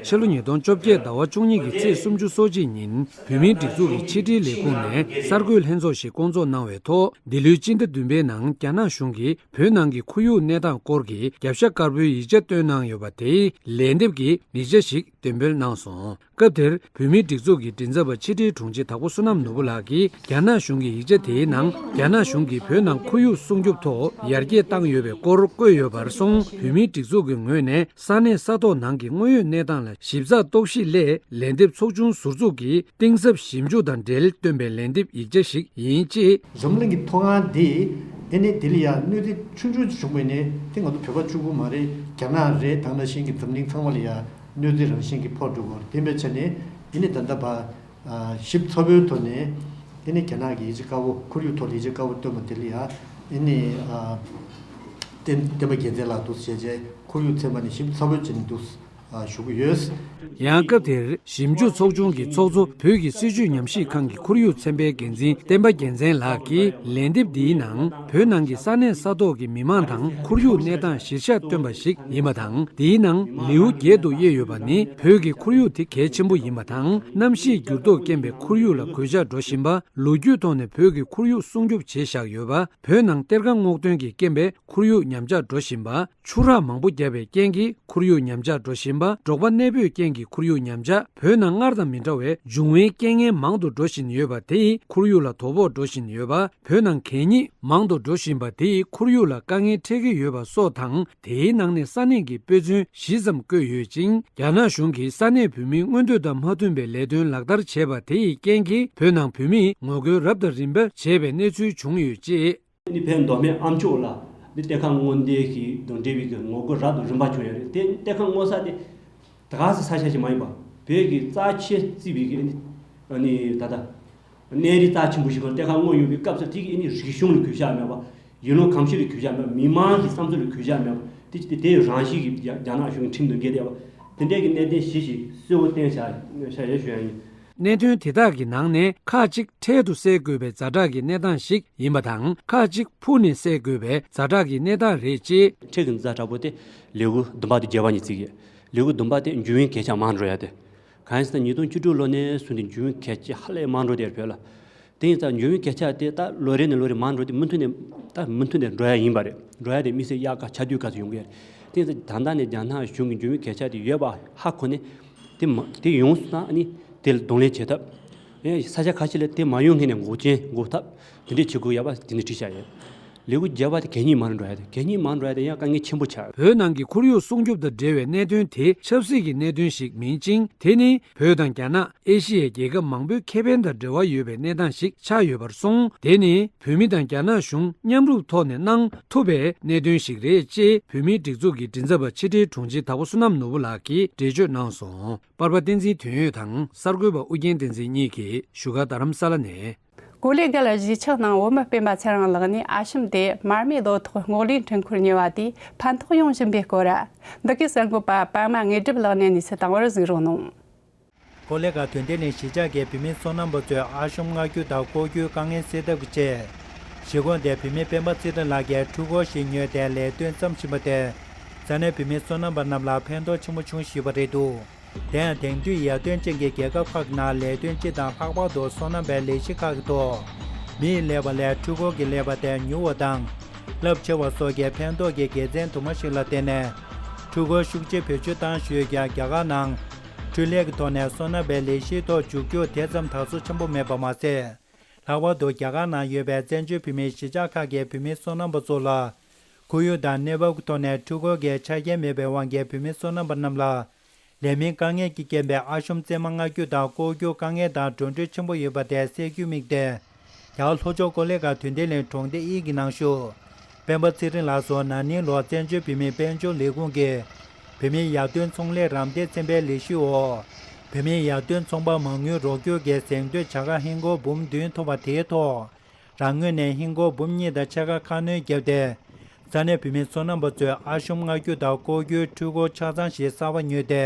ཕྱི་ལོ་ཉིས་སྟོང་བཅོ་བརྒྱད་ཟླ་བ་བཅུ་གཉིས་ཀྱི་ཚེས་སུམ་ཅུ་སོ་གཅིག་ཉིན་བོད་མིའི་སྒྲིག་འཛུགས་ཀྱི་ཕྱི་དྲིལ་ལས་ཁུངས་ནས་གསར་འགོད་ལྷན་ཚོགས་ཤིག་བསྐོང་ཚོགས་གནང་བའི་ཐོག་འདི་ལོའི་སྤྱི་ཟླ་བདུན་པའི་ནང་རྒྱ་ནག་གཞུང་གིས་བོད་ནང་གི་ཁོར་ཡུག་གནས་སྟངས་སྐོར་གྱི་རྒྱབ་ཤ་དཀར་པོའི་ཡིག་ཆ་བཏོན་གནང་ཡོད་པ་དེའི་ལན་འདེབས་ཀྱི་ཡིག་ཆ་ཞིག་འདོན་སྤེལ་གནང་སོང་། སྐབས་དེར་བོད་མིའི་སྒྲིག་འཛུགས་ཀྱི་མགྲིན་ཚབ་པ་ཕྱི་དྲིལ་དྲུང་ཆེ་དྭགས་པོ་བསོད་ནམས་ནོར་བུ་ལགས་ཀྱིས་རྒྱ་ནག་གཞུང་གི་ཡིག་ཆ་དེའི་ནང་རྒྱ་ནག་གཞུང་གིས་བོད་ནང་ཁོར་ཡུག་སྲུང་སྐྱོབ་ཐོག་ཡར་རྒྱས་བཏང་ཡོད་པའི་སྐོར་བཀོད་ཡོད་པར་སོང་། བོད་མིའི་སྒྲིག་འཛུགས་ཀྱི་ངོས་ནས་ས་གནས་ས་ཐོག་ནང་གི་དངོས་ཡོད་གནས་སྟངས་ལ་ཞིབ་ཚགས་རྟོག་ཞིབ་སླད་ལན་འདེབས་ཚོགས་ཆུང་ཟུར་འཛུགས་ཀྱིས་གཏིང་ཟབ་ཞིབ་འཇུག་དང་འབྲེལ་བཏོན་པའི་ལན་འདེབས་ཡིག་ཆ་ཞིག་ཡིན་ཅེས། འཛམ་གླིང་གི་མཐོ་སྒང་འདི་ཨེ་ནི་དེ་ལ་ཡ་གནོད་འཚེ་ཆུང་ཆུང་བྱུང་བས་ནི་དེ་ང་ཚོ་བོད་པ་གཅིག་པུ་མ་རེད། རྒྱ་ནག་རེད། དེ་ནང་བཞིན་གྱི་འཛམ་གླིང་ཚང་མ་ལ་ཡ་གནོད་འཚེ་རང་བཞིན་གྱི་ཕོག་འགྲོ་གི་རེད། དེ་འབད་བྱས་ནས་ཨེ་ནི་ད་ལྟ་བར་ཞིབ་ཚགས་པོའི་ཐོག་ནས་ཨེ་ནི་རྒྱ་ནག་གི་ཡིག་ཆ་དཀར་པོ་ཁོར་ཡུག་ཐོག་ལ་ཡིག་ཆ་དཀར་པོ་བཏོན་པ་དེ་ལ་ཡ་ཨེ་ནི་བསྟན་བསྟན་པ་རྒྱལ་མཚན་ལགས་འདུག་བྱས་རྗེས་ཁོར་ཡུག་ཚན་པ་ནས་ཞིབ་ཚགས་པོ་བྱས་ནས་འདུག་ཞུ་གི་ཡོད། ཡང་སྐབས་དེར་ཞིབ་འཇུག་ཚོགས་ཆུང་གི་ཚོགས་གཙོ་བོད་ཀྱི་སྲིད་བྱུས་ཉམས་ཞིབ་ཁང་གི་ཁོར་ཡུག་ཚན་པའི་འགན་འཛིན་བསྟན་པ་རྒྱལ་མཚན་ལགས་ཀྱིས་ལན་འདེབས་འདིའི་ནང་བོད་ནང་གི་ས་གནས་ས་ཐོག་གི་མི་མང་དང་ཁོར་ཡུག་གནས་སྟངས་གཞིར་བཞག་བཏོན་པ་ཞིག་ཡིན་པ་དང་། འདིའི་ནང་ལེའུ་བརྒྱད་དུ་དབྱེ་ཡོད་པ་ནི་བོད་ཀྱི་ཁོར་ཡུག་དེ་གལ་ཆེན་པོ་ཡིན་པ་དང་། གནམ་གཤིས་འགྱུར་ལྡོག་རྐྱེན་པས་ཁོར་ཡུག་ལ་གོད་ཆག་འགྲོ་བཞིན་པ། ལོ་རྒྱུས་ཐོག་ནས་བོད་ཀྱི་ཁོར་ཡུག་སྲུང་སྐྱོབ་བྱས་བཞག་ཡོད་པ། བོད་ནང་གཏེར་ཁ་སྔོག་འདོན་གྱི་རྐྱེན་པས་ཁོར་ཡུག་ཉམས་ཆག་འགྲོ་བཞིན་པ། ཆུ་རགས་མང་པོ་བརྒྱབ་པའི་རྐྱེན་གྱིས་ཁོར་ཡུག་ཉམས་ཆག་འགྲོ་བཞིན་པ། འབྲོག་པ་གནས་སྤོས་རྐྱེན་གྱིས་ཁོར་ཡུག་ཉམས་ཆག་བོད་ནང་སྔར་དང་མི་འདྲ་བའི་འབྱུང་བའི་རྐྱེན་ངན་མང་དུ་འགྲོ་བཞིན་ཡོད་པ། དེ་ཡིས་ཁོར་ཡུག་ལ་དོ་ཕོག་འགྲོ་བཞིན་ཡོད་པ། བོད་ནང་གད་སྙིགས་མང་དུ་འགྲོ་བཞིན་པ། དེ་ཡིས་ཁོར་ཡུག་ལ་དཀའ་ངལ་འཕྲད་ཀྱི་ཡོད་པ་སོགས་དང་། དེའི་ནང་ནས་ས་གནས་ཀྱི་དཔེ་མཚོན་བཞི་ཙམ་བཀོད་ཡོད་ཅིང་། རྒྱ་ནག་གཞུང་གིས་ས་གནས་བོད་མིའི་མངོན་འདོད་དང་མ་མཐུན་པའི་ལས་དོན་ལག་བསྟར་བྱས་པ། དེ་ཡི་རྐྱེན་གྱིས་བོད་ནང་བོད་མིས་ངོ་རྒོལ་རབ་དང་རིམ་པ་བྱས་པའི་གནས་ཚུལ་བྱུང་ཡོད་ཅེས། ནི་བོད་མདོ་སྨད་ཨ་མཆོག་ལ་ནི་གཏེར་ཁ་སྔོག་འདོན་གྱི་དང་འབྲེལ་བའི་གི་ངོ་རྒོལ་རབ་དང་རིམ་པ་བྱུང་ཡོད་རེད། དེ་གཏེར་ཁ་སྔོག་ས་དེ་ད་ག་སེ་ས་ཆ་ཞིག་མ་ཡིན་པ། བོད་ཀྱི་རྩ་ཆེ་བརྩིས་པའི་གི་ནི་ད་ལྟ་གནས་རི་རྩ་ཆེན་པོ་ཞིག་གི་གཏེར་ཁ་སྔོག་ཡོང་བའི་སྐབས་སུ། དེ་གི་ནི་རིག་གཞུང་ལ་གུས་ཞབས་མེད་པ། ཡུལ་ལུང་གོམས་གཤིས་ལ་གུས་ཞབས་མེད་པ། མི་མང་གི་བསམ་ཚུལ་ལ་གུས་ཞབས་མེད་པ། དེ་དེ་དེ་རང་བཞིན་གྱི་རྒྱ་རྒྱ་ནག་གཞུང་གི་ཁྲིམས་དང་འགལ་བསྡད་པ། དེ་འདྲའི་གི་གནད་དོན་བཞི་ཞིག་གསལ་བོ་བསྟན་བཞག་བཞག་ཡོད་ཞུ་ཡ་ཡིན། གནད་དོན་དེ་དག་གི་ནང་ནས་ཁག་ཅིག་འཕྲལ་དུ་སེལ་དགོས་པའི་ཛ་དྲག་གི་གནས་སྟངས་ཤིག་ཡིན་པ་དང་། ཁག་ཅིག་ཕུགས་ནས་སེལ་དགོས་པའི་ཛ་དྲག་གི་གནས་སྟངས་རེད་ཅེས། འཕྲལ་གྱི་ཛ་དྲག་པོ་དེ་ལེའུ་བདུན་པ་དང་བརྒྱད་པ་གཉིས་བརྩི་གི་ཡོད། ལེའུ་བདུན་པ་དེ་འབྱུང་བའི་གོད་ཆག་མང་འགྲོ་ཡ་དེ། གང་ཡིན་ཟེར་ན་ཉིས་སྟོང་བཅུ་དྲུག་ལོ་ནས་བཟུང་སྟེ་འབྱུང་བའི་གོད་ཆག་ཧ་ལས་མང་འགྲོ་དེ་རེད་བོད་ལ། དེ་ཡིན་ཙང་འབྱུང་བའི་གོད་ཆག་དེ་ད་ལོ་རེ་ནས་ལོ་རེ་མང་འགྲོ་དེ་མུ་མཐུད་ནས་ད་མུ་མཐུད་ནས་འགྲོ་ཡ་ཡིན་པ་རེད། འགྲོ་ཡ་དེ་དམིགས་བསལ་དབྱར་ཁ་ཆར་དུས་སྐབས་སུ་ཡོང་གི་རེད། དེ་ཡིན་ཙང་ད་ལྟ་ནས་རྒྱ་ནག་གཞུང་གིས་འབྱུང་བའི་གོད་ཆག་དེ་ཡོད་པ་ཧ་གོ་ནས། དེ་མ་དེ་ཡོང་སོང་ན་ཨ་ནི་དེ་ལ་གདོང་ལེན་བྱེད་ཐབས། ཡང་ས་ཆ་ཁ་ཤས་ལ་དེ་མ་ཡོང་སྔོན་ནས་འགོག་རྐྱེན་འགོག་ཐབས་དེ་འདྲས་བྱེད་དགོས་ཡ་པ་དེ་ནས་བྲིས་བཞག་ཡོད། ལེའུ་བརྒྱད་པ་དེ་གད་སྙིགས་མང་རུ་འགྲོ་ཡ་དེ། གད་སྙིགས་མང་རུ་འགྲོ་ཡ་དེ་ཡང་དཀའ་ངལ་ཆེན་པོ་ཆགས་ཡོད། བོད་ནང་གི་ཁོར་ཡུག་སྲུང་སྐྱོབ་དང་འབྲེལ་བའི་གནད་དོན་དེ་ཆབ་སྲིད་ཀྱི་གནད་དོན་ཞིག་མིན་ཅིང་། དེ་ནི་བོད་དང་རྒྱ་ནག་ཨེ་ཤི་ཡའི་རྒྱལ་ཁབ་མང་པོའི་ཁེ་ཕན་དང་འབྲེལ་བ་ཡོད་པའི་གནས་སྟངས་ཤིག་ཆགས་ཡོད་པར་སོང་། དེ་ནི་བོད་མི་དང་རྒྱ་ནག་གཞུང་མཉམ་རུབ་ཐོག་ནས་གནང་ཐུབ་པའི་གནད་དོན་ཞིག་རེད་ཅེས། བོད་མིའི་སྒྲིག་འཛུགས་ཀྱི་མགྲིན་ཚབ་པ་ཕྱི་དྲིལ་དྲུང་ཆེ་དྭགས་པོ་བསོད་ནམས་ནོར་བུ་ལགས་ཀྱིས་འགྲེལ་བརྗོད་གནང་སོང་། པར་པ་བསྟན་འཛིན་དོན་ཡོད་དང་གསར་འགོད་པ་ཨུ་རྒྱན་བསྟན་འཛིན་གཉིས་ཀྱིས་བཞུགས་སྒར་རྡ་རམ་ས་ལ་ནས། གོ་ལེ་གལ་གཞིས་ཆགས་ནང་བོད་མི་སྤེན་པ་ཚེ་རིང་ལགས་ནས་ཨ་ཤམ་དེ་མར་མེའི་ལོ་ཐོག་སྔོག་ལས་འཕྲུལ་འཁོར་ཉོས་པ་དེས་ཕན་ཐོགས་ཡོང་བཞིན་པའི་སྐོར། འདི་གའི་གསར་འགོད་པ་པད་མ་དངོས་གྲུབ་ལགས་ནས་གནས་ཚུལ་དང་པོར་གཟིགས་རོགས་གནང་། གོ་ལེ་ག་དོན་ལྡན་གླིང་གཞིས་ཆགས་ཀྱི་བོད་མི་བསོད་ནམས་པ་ཚོས་ཨ་ཤམ་མངགས་རྒྱུ་དང་བསྐོར་རྒྱུའི་དཀའ་ངལ་སེལ་ཐབས་ཀྱི་ཆེད། གཞིས་ཁོངས་དེ་བོད་མི་སྤེན་པ་ཚེ་རིང་ལགས་ཀྱིས་འཕྲུལ་འཁོར་ཞིག་ཉོས་ཏེ་ལས་དོན་བརྩམས་བཞིན་པ་དེ། ས་གནས་བོད་མི་བསོད་ནམས་པ་རྣམས་ལ་ཕན་ཐོགས་ཆེན་པོ་བྱུང་བཞིན་པ་རེད་འདུག་དེ་ཡང་དེང་དུས་ཡར་ཐོན་ཅན་གྱི་རྒྱལ་ཁབ་ཁག་གི་ནང་ལས་དོན་སྤྱི་དང་ལྷག་པར་དུ་སོ་ནམ་པའི་ལས་གཞི་ཁག་གི་ཐོག་མི་ཡི་ཀླད་པ་ལས་འཕྲུལ་འཁོར་གྱི་ཀླད་པ་དེ་མྱུར་བ་དང་། རླབས་ཆེ་བ་སོགས་ཀྱི་ཕན་ཐོགས་ཀྱི་དགེ་མཚན་དུ་མ་ཞིག་ལ་བརྟེན་ནས། འཕྲུལ་འཁོར་ཤུགས་ཆེ་བེད་སྤྱོད་བཏང་ཞུས་ཀྱང་རྒྱ་གར་ནང་། འཕྲུལ་ལས་ཀྱི་ཐོག་ནས་སོ་ནམ་པའི་ལས་གཞིའི་ཐོག་འཇུག་རྒྱུ་དེ་ཙམ་དར་སོ་ཆེན་པོ་མེད་པ་མ་ཟད། ལྷག་པར་དུ་རྒྱ་གར་ནང་ཡོད་པའི་བཙན་བྱོལ་བོད་མིའི་གཞིས་ཆགས་ཁག་གི་བོད་མི་བསོད་ནམས་པ་ཚོ་ལ། ཁོར་ཡུག་དང་གནས་བབ་ཀྱི་ཐོག་ནས་འཕྲུལ་འཁོར་གྱི་ཆ་རྐྱེན་མེད་པའི་དབང་གིས་བོད་མི་བསོད་ནམས་པ་རྣམས་ལ། ལས་མིན་དཀའ་ངལ་གྱི་རྐྱེན་པས་ཨ་ཤོམ་རྩེད་མ་མངགས་རྒྱུ་དང་བསྐོར་རྒྱུ་དཀའ་ངལ་དང་འགྲོ་གྲོན་ཆེན་པོ་ཡོད་པ་དེ་སེལ་རྒྱུའི་དམིགས་ཏེ། རྒྱ་གར་ལྷོ་ཕྱོགས་ཀོ་ལི་གྷལ་དོན་ལྡན་གླིང་གྲོང་སྡེ་དབྱིན་གྱི་ནང་བཞུགས། སྤེན་པ་ཚེ་རིང་ལགས་སུ་ན་ནིང་ལོར་བཙན་བྱོལ་བོད་མིའི་དཔལ་འབྱོར་ལས་ཁུངས་ཀྱིས། བོད་མིའི་ཡར་ཐོན་ཚོང་ལས་རམ་འདེགས་ཚན་པའི་ལས་གཞི་འོག་བོད་མིའི་ཡར་ཐོན་ཚོང་པ་མ་དངུལ་རོགས་སྐྱོར་གྱི་གཟེངས་བསྟོད་བྱ་དགའ་ཧིན་སྒོར་འབུམ་བདུན་ཐོབ་པ་དེའི་ཐོག་རང་ངོས་ནས་ཧིན་སྒོར་འབུམ་གཉིས་དང་ཕྱེད་ཀ་ཁ་སྣོན་བརྒྱབ་སྟེ། ས་གནས་བོད་མི་བསོད་ནམས་པ་ཚོས་ཨ་ཤོམ་མངགས་རྒྱུ་དང་བསྐོར་རྒྱུའི་འཕྲུལ་འཁོར་ཆ་ཚང་ཞིག་གསར་པ་ཉོས་ཏེ།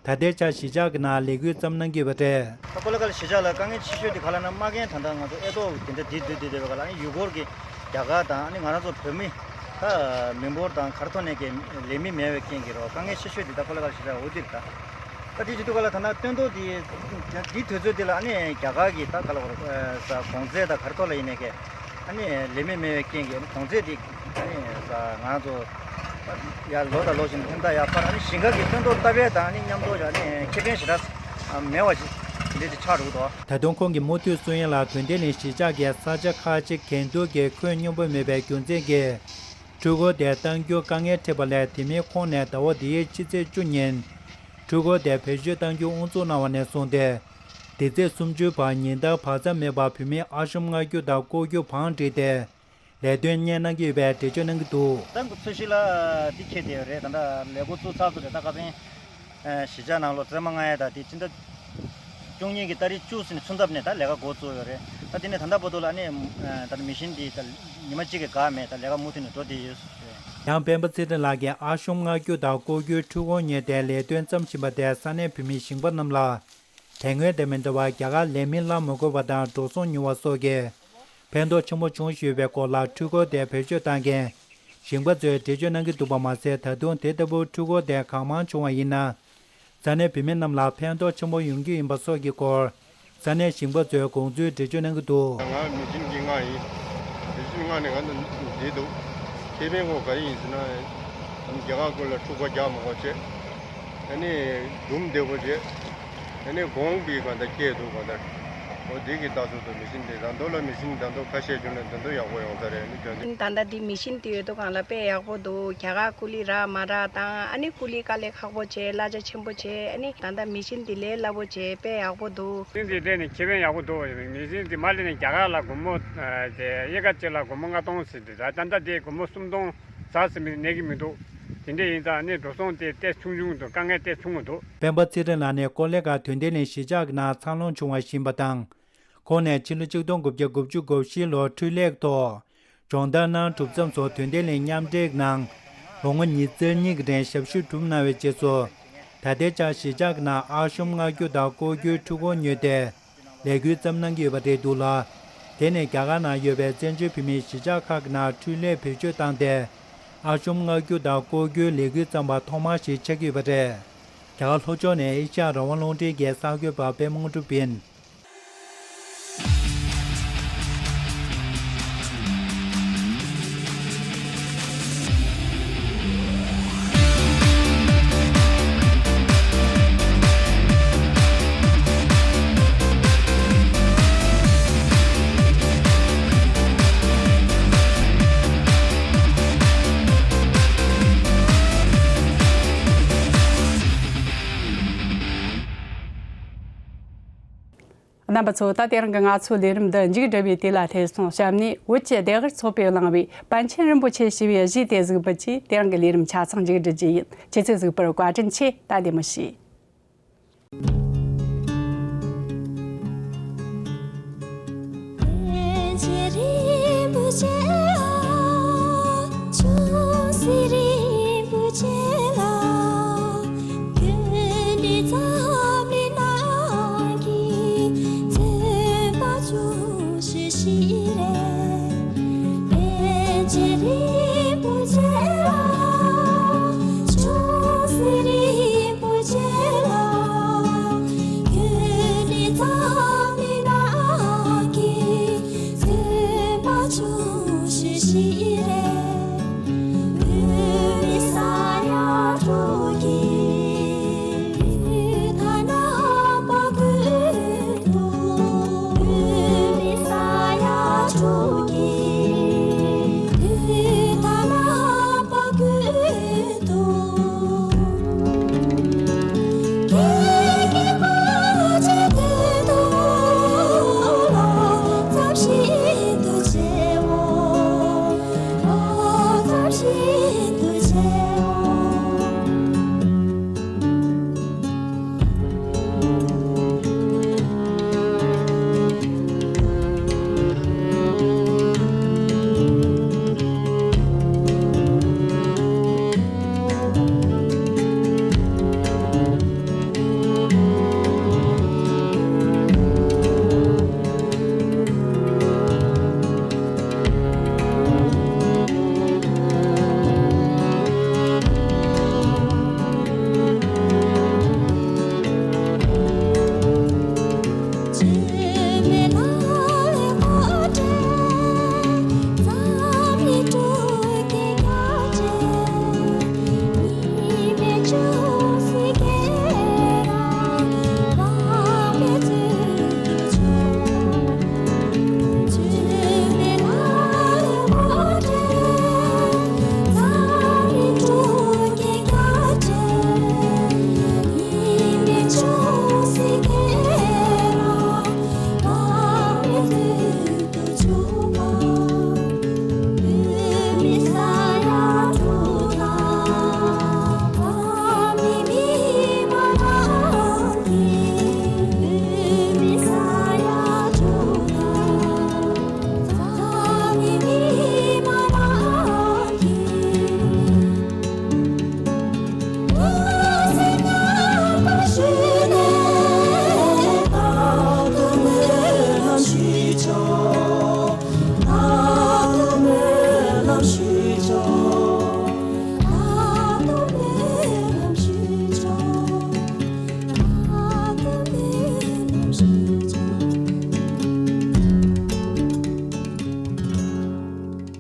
ད་ལྟའི་ཆར་གཞིས་ཆགས་ཀྱི་ནང་ལས་འགུལ་བརྩམས་གནང་གི་ཡོད་པ་རེད། ད་ཀོ་ལི་གྷལ་གཞིས་ཆགས་ལ་དཀའ་ངལ་ཆེ་ཤོས་དེ་ག་ལ་ན་དམག་འཁྲུག་ད་ལྟ་ང་ཚོ་ཨེ་ཏོག་དེ་འདྲ་དེ་དུས་དེ་དེ་བས་ག་ལ་ཨ་ནི་ཡུལ་སྐོར་གྱི་རྒྱ་གར་དང་ཨ་ནི་ང་རང་ཚོ་བོད་མི་ད་མི་འབོར་དང་ག་རེ་ཐོག་ནས་ཀྱི་ལས་མི་མེད་པའི་རྐྱེན་གྱིས་རོ། དཀའ་ངལ་ཆེ་ཤོས་དེ་ད་ཀོ་ལི་གྷལ་གཞིས་ཆགས་འོ་དེ་རེད་ད། ད་དེ་བྱེད་དུས་ག་ལ་ད་ལྟ་སྟོན་ཐོག་དེ་དེ་དུས་ཚོད་དེ་ལ་ཨ་ནི་རྒྱ་གར་གྱི་ད་ག་ལ་གོ་རོ་ས་གོང་ཚད་ད་ག་རེ་ཐོག་ལ་ཡིན་ནས་ཀྱི་ཨ་ནི་ལས་མི་མེད་པའི་རྐྱེན་གྱིས་གོང་ཚད་དེ་ཨ་ནི་ས་ང་ཚོ་ཡར་ལོ་དང་ལོ་བཞིན་ཕན་ད་ཡར་སྤར། ཨ་ནི་ཞིང་ཁ་གི་སྟོན་ཐོག་བཏབ་ཡས་དང་ཨ་ནི་མཉམ་དུ་ཨ་ནི་ཁེ་ཕན་ཞེ་དྲག་མེད་པ་ཞིག་འདི་དེ་ཆགས་འགྲོ་གི་འདུག་ད་དུང་ཁོང་གིས་མུ་མཐུད་གསུང་ཡ་ལ་དོན་ལྡན་གླིང་གཞིས་ཆགས་ཀྱི་ས་ཆ་ཁག་ཅིག་འགན་བསྡུར་གྱི་ཁོད་སྙོམས་པོ་མེད་པའི་རྒྱུ་མཚན་གྱིས། འཕྲུལ་འཁོར་དེ་གཏང་རྒྱུར་དཀའ་ངལ་འཕྲད་པ་ལས་དེ་མིན་ཁོང་ནས་ཟླ་བ་འདིའི་ཕྱི་ཚེས་བཅུ་ཉིན། འཕྲུལ་འཁོར་དེ་བེད་སྤྱོད་གཏང་རྒྱུ་དབུ་འཛུགས་གནང་བ་ནས་བཟུང་སྟེ། འདི་ཚེས་སུམ་ཅུའི་བར་ཉིན་ལྟར་བག་ཚ་མེད་པར་བོད་མིའི་ཨ་ཤོམ་མངགས་རྒྱུ་དང་བསྐོར་རྒྱུ་བང་བསྒྲིགས་ཏེ། ལས་དོན་གཉེར་གནང་གི་ཡོད་པའི་འགྲེལ་བརྗོད་གནང་གི་འདུག་ད་འཚོལ་ཞིབ་ལ་འདི་འཁེལ་བསྡད་ཡོད་རེད། ད་ལྟ་ལས་འགོ་བཙུགས་ཚར་ཚོད་རེད། ད་ཁ་སང་གཞིས་ཆགས་ནང་ལོ་རྩེད་མ་མངགས་ཡས་ད་དེ་སྤྱི་ཟླ་བཅུ་གཉིས་ཀྱི་ཏ་རིག་བཅུ་ཟིན་ནས་ཚུན་ཚབ་ནས་ད་ལས་ཀ་འགོ་བཙུགས་ཡོད་རེད། ད་དེ་ནས་ད་ལྟ་བར་དུ་ལ་ནི་ད་ལྟ་མི་ཤིན་འདི་ད་ཉི་མ་གཅིག་གི་འགག་མེད། ད་ལས་ཀ་མུ་མཐུད་ནས་འགྲོ་བསྡད་ཡོད་རེད། ཡང་སྤེན་པ་ཚེ་རིང་ལགས་ཀྱིས་ཨ་གཞོང་མངར་སྐྱུར་དང་ཀོ་ཁྱུར་འཕྲུལ་འཁོར་ཉོས་ཏེ་ལས་དོན་བརྩམས་བཞིན་པ་དེས་ས་གནས་བོད་མི་ཞིང་པ་རྣམས་ལ་དེ་སྔོན་དང་མི་འདྲ་བར་རྒྱ་གར་ལས་མི་གླ་མི་དགོས་པ་དང་འགྲོ་སོང་ཉུང་བ་སོགས་ཀྱི་ཕན་ཐོགས་ཆེན་པོ་བྱུང་བཞིན་ཡོད་པའི་སྐོར་ལ། འཕྲུལ་འཁོར་དེ་བེད་སྤྱོད་བཏང་མཁན་ཞིང་པ་ཚོས་འགྲེལ་བརྗོད་གནང་གི་འདུག་པ་མ་ཟད། ད་དུང་དེ་ལྟ་བུའི་འཕྲུལ་འཁོར་དེ་གང་མང་བྱུང་བ་ཡིན་ན། ས་གནས་བོད་མི་རྣམས་ལ་ཕན་ཐོགས་ཆེན་པོ་ཡོང་རྒྱུ་ཡིན་པ་སོགས་ཀྱི་སྐོར་ས་གནས་ཞིང་པ་ཚོས་དགོངས་ཚུལ་འགྲེལ་བརྗོད་གནང་གི་འདུག། ང་མི་ཤིན་གྱི་མངགས་ཡིན། མི་ཤིན་མངགས་ནས་ང་ཚོ་བསྡད་འདུག། ཁེ་ཕན་ཁོ་ག་རེ་ཡིན་ཟེར་ན། རྒྱ་གར་ཁུལ་ལ་འཕྲུལ་འཁོར་རྒྱག་མ་དགོས་བྱས། ཨ་ནི་འདུམ་བདེ་པོ་བྱས། ཨ་ནི་གོང་བི་གང་ལྟར་སྐྱེས་འདུག་གང་ལྟར། འོ་དེ་གི་རྟགས་སུ་མི་ཤིན་དེ་ད་དུང་ལ་མི་ཤིན་ད་དུང་ཁ་ཤས་བྱུང་ན་ད་དུང་ཡག་པོ་ཡོང་ས་རེད། ཨ་ནི་དོན་དེ། ད་ལྟ་འདི་མི་ཤིན་དེ་ཡོད་དུས་སྒང་ལ་དཔེ་ཡག་པོ་འདུག། རྒྱ་གར་ཀུ་ལི་རག་མ་རག་དང་། ཨ་ནི་ཀུ་ལི་དཀའ་ལས་ཁག་པོ་བྱས། གླ་ཆ་ཆེན་པོ་བྱས། ཨ་ནི་ད་ལྟ་མི་ཤིན་དེ་ལས་སླ་པོ་བྱས། དཔེ་ཡག་པོ་འདུག། མི་ཤིན་དེ་སླེབས་ནས་ཁེ་ཕན་ཡག་པོ་འདུག། མི་ཤིན་དེ་མ་སླེབས་ནས་རྒྱ་གར་ལ་སྒོར་མོ་དེ་དབྱེ་ཁ་གཅིག་ལ་སྒོར་མོ་ལྔ་སྟོང་ཟེར་དུས། ད་ད་ལྟ་དེ་སྒོར་མོ་སུམ་སྟོང་ཟ་ཟིན་པའི་གནས་ཀྱི་མི་འདུག། དེ་འདྲ་ཡིན་ཙང་ནི་འགྲོ་སོང་དེ་ཏོག་ཙམ་ཆུང་ཆུང་འདུག། དཀའ་ངལ་ཏོག་ཙམ་ཆུང་ངུ་འདུག། སྤེན་པ་ཚེ་རིང་ལགས་ནི་ཀོ་ལི་གྷལ་དོན་ལྡན་གླིང་གཞིས་ཆགས་ཀྱི་ནང་འཚར་ལོངས་བྱུང་བ་ཞིག་ཡིན་པ་དང་། ཁོང་ནས་ཕྱི་ལོ་ཆིག་སྟོང་དགུ་བརྒྱ་དགུ་བཅུ་གོ་བཞི་ལོར་འཕྲུལ་ལས་ཐོག་སྦྱོང་བརྡར་གནང་གྲུབ་མཚམས་སུ། དོན་ལྡན་གླིང་མཉམ་འབྲེལ་ནང་ལོ་ངོ་ཉི་ཤུ་རྩ་གཉིས་ཀྱི་རིང་ཞབས་ཞུ་བསྒྲུབས་གནང་བའི་རྗེས་སུ། ད་ལྟའི་ཆར་གཞིས་ཆགས་ཀྱི་ནང་ཨ་གཞོང་མངར་སྐྱུར་དང་ཀོ་ཁྱུར་འཕྲུལ་འཁོར་ཉོས་ཏེ། ལས་འགུལ་བརྩམས་གནང་གི་ཡོད་པ་རེད་འདུག་ལ། དེ་ནི་རྒྱ་གར་ནང་ཡོད་པའི་བཙན་བྱོལ་བོད་མིའི་གཞིས་ཆགས་ཁག་གི་ནང་འཕྲུལ་ལས་བེད་སྤྱོད་བཏང་སྟེ། ཨ་གཞོང་མངར་སྐྱུར་དང་ཀོ་ཁྱུར་ལས་འགུལ་བརྩམས་པ་ཐོག་མ་ཞིག་ཆགས་ཀྱི་ཡོད་པ་རེད། རྒྱ་གར་ལྷོ་ཕྱོགས་ནས་ཨེ་ཤ་ཡ་རང་དབང་རླུང་འཕྲིན་གྱི་གསར་འགོད་པ་པད་མ་དངོས་གྲུབ་ཡིན། རྣམ་པ་ཚོ། ད་དེ་རིང་གི་ང་ཚོའི་ལས་རིམ་འདི་མཇུག་བསྒྲིལ་བའི་དུས་ལ་སླེབས་སོང་། གཤམ་ནས་བོད་ཀྱི་ལྡེ་གུར་ཚོགས་པས་བླངས་པའི་པཎ་ཆེན་རིན་པོ་ཆེ་ཞེས་པའི་གཞས་དེ་གཟིགས་པ་བཅས་དེ་རིང་གི་ལས་རིམ་ཆ་ཚང་མཇུག་བསྒྲིལ་རྒྱུ་ཡིན། ཁྱེད་ཚོས་གཟིགས་པར་བཀའ་དྲིན་ཆེ། ད་བདེ་མོ་བྱོས།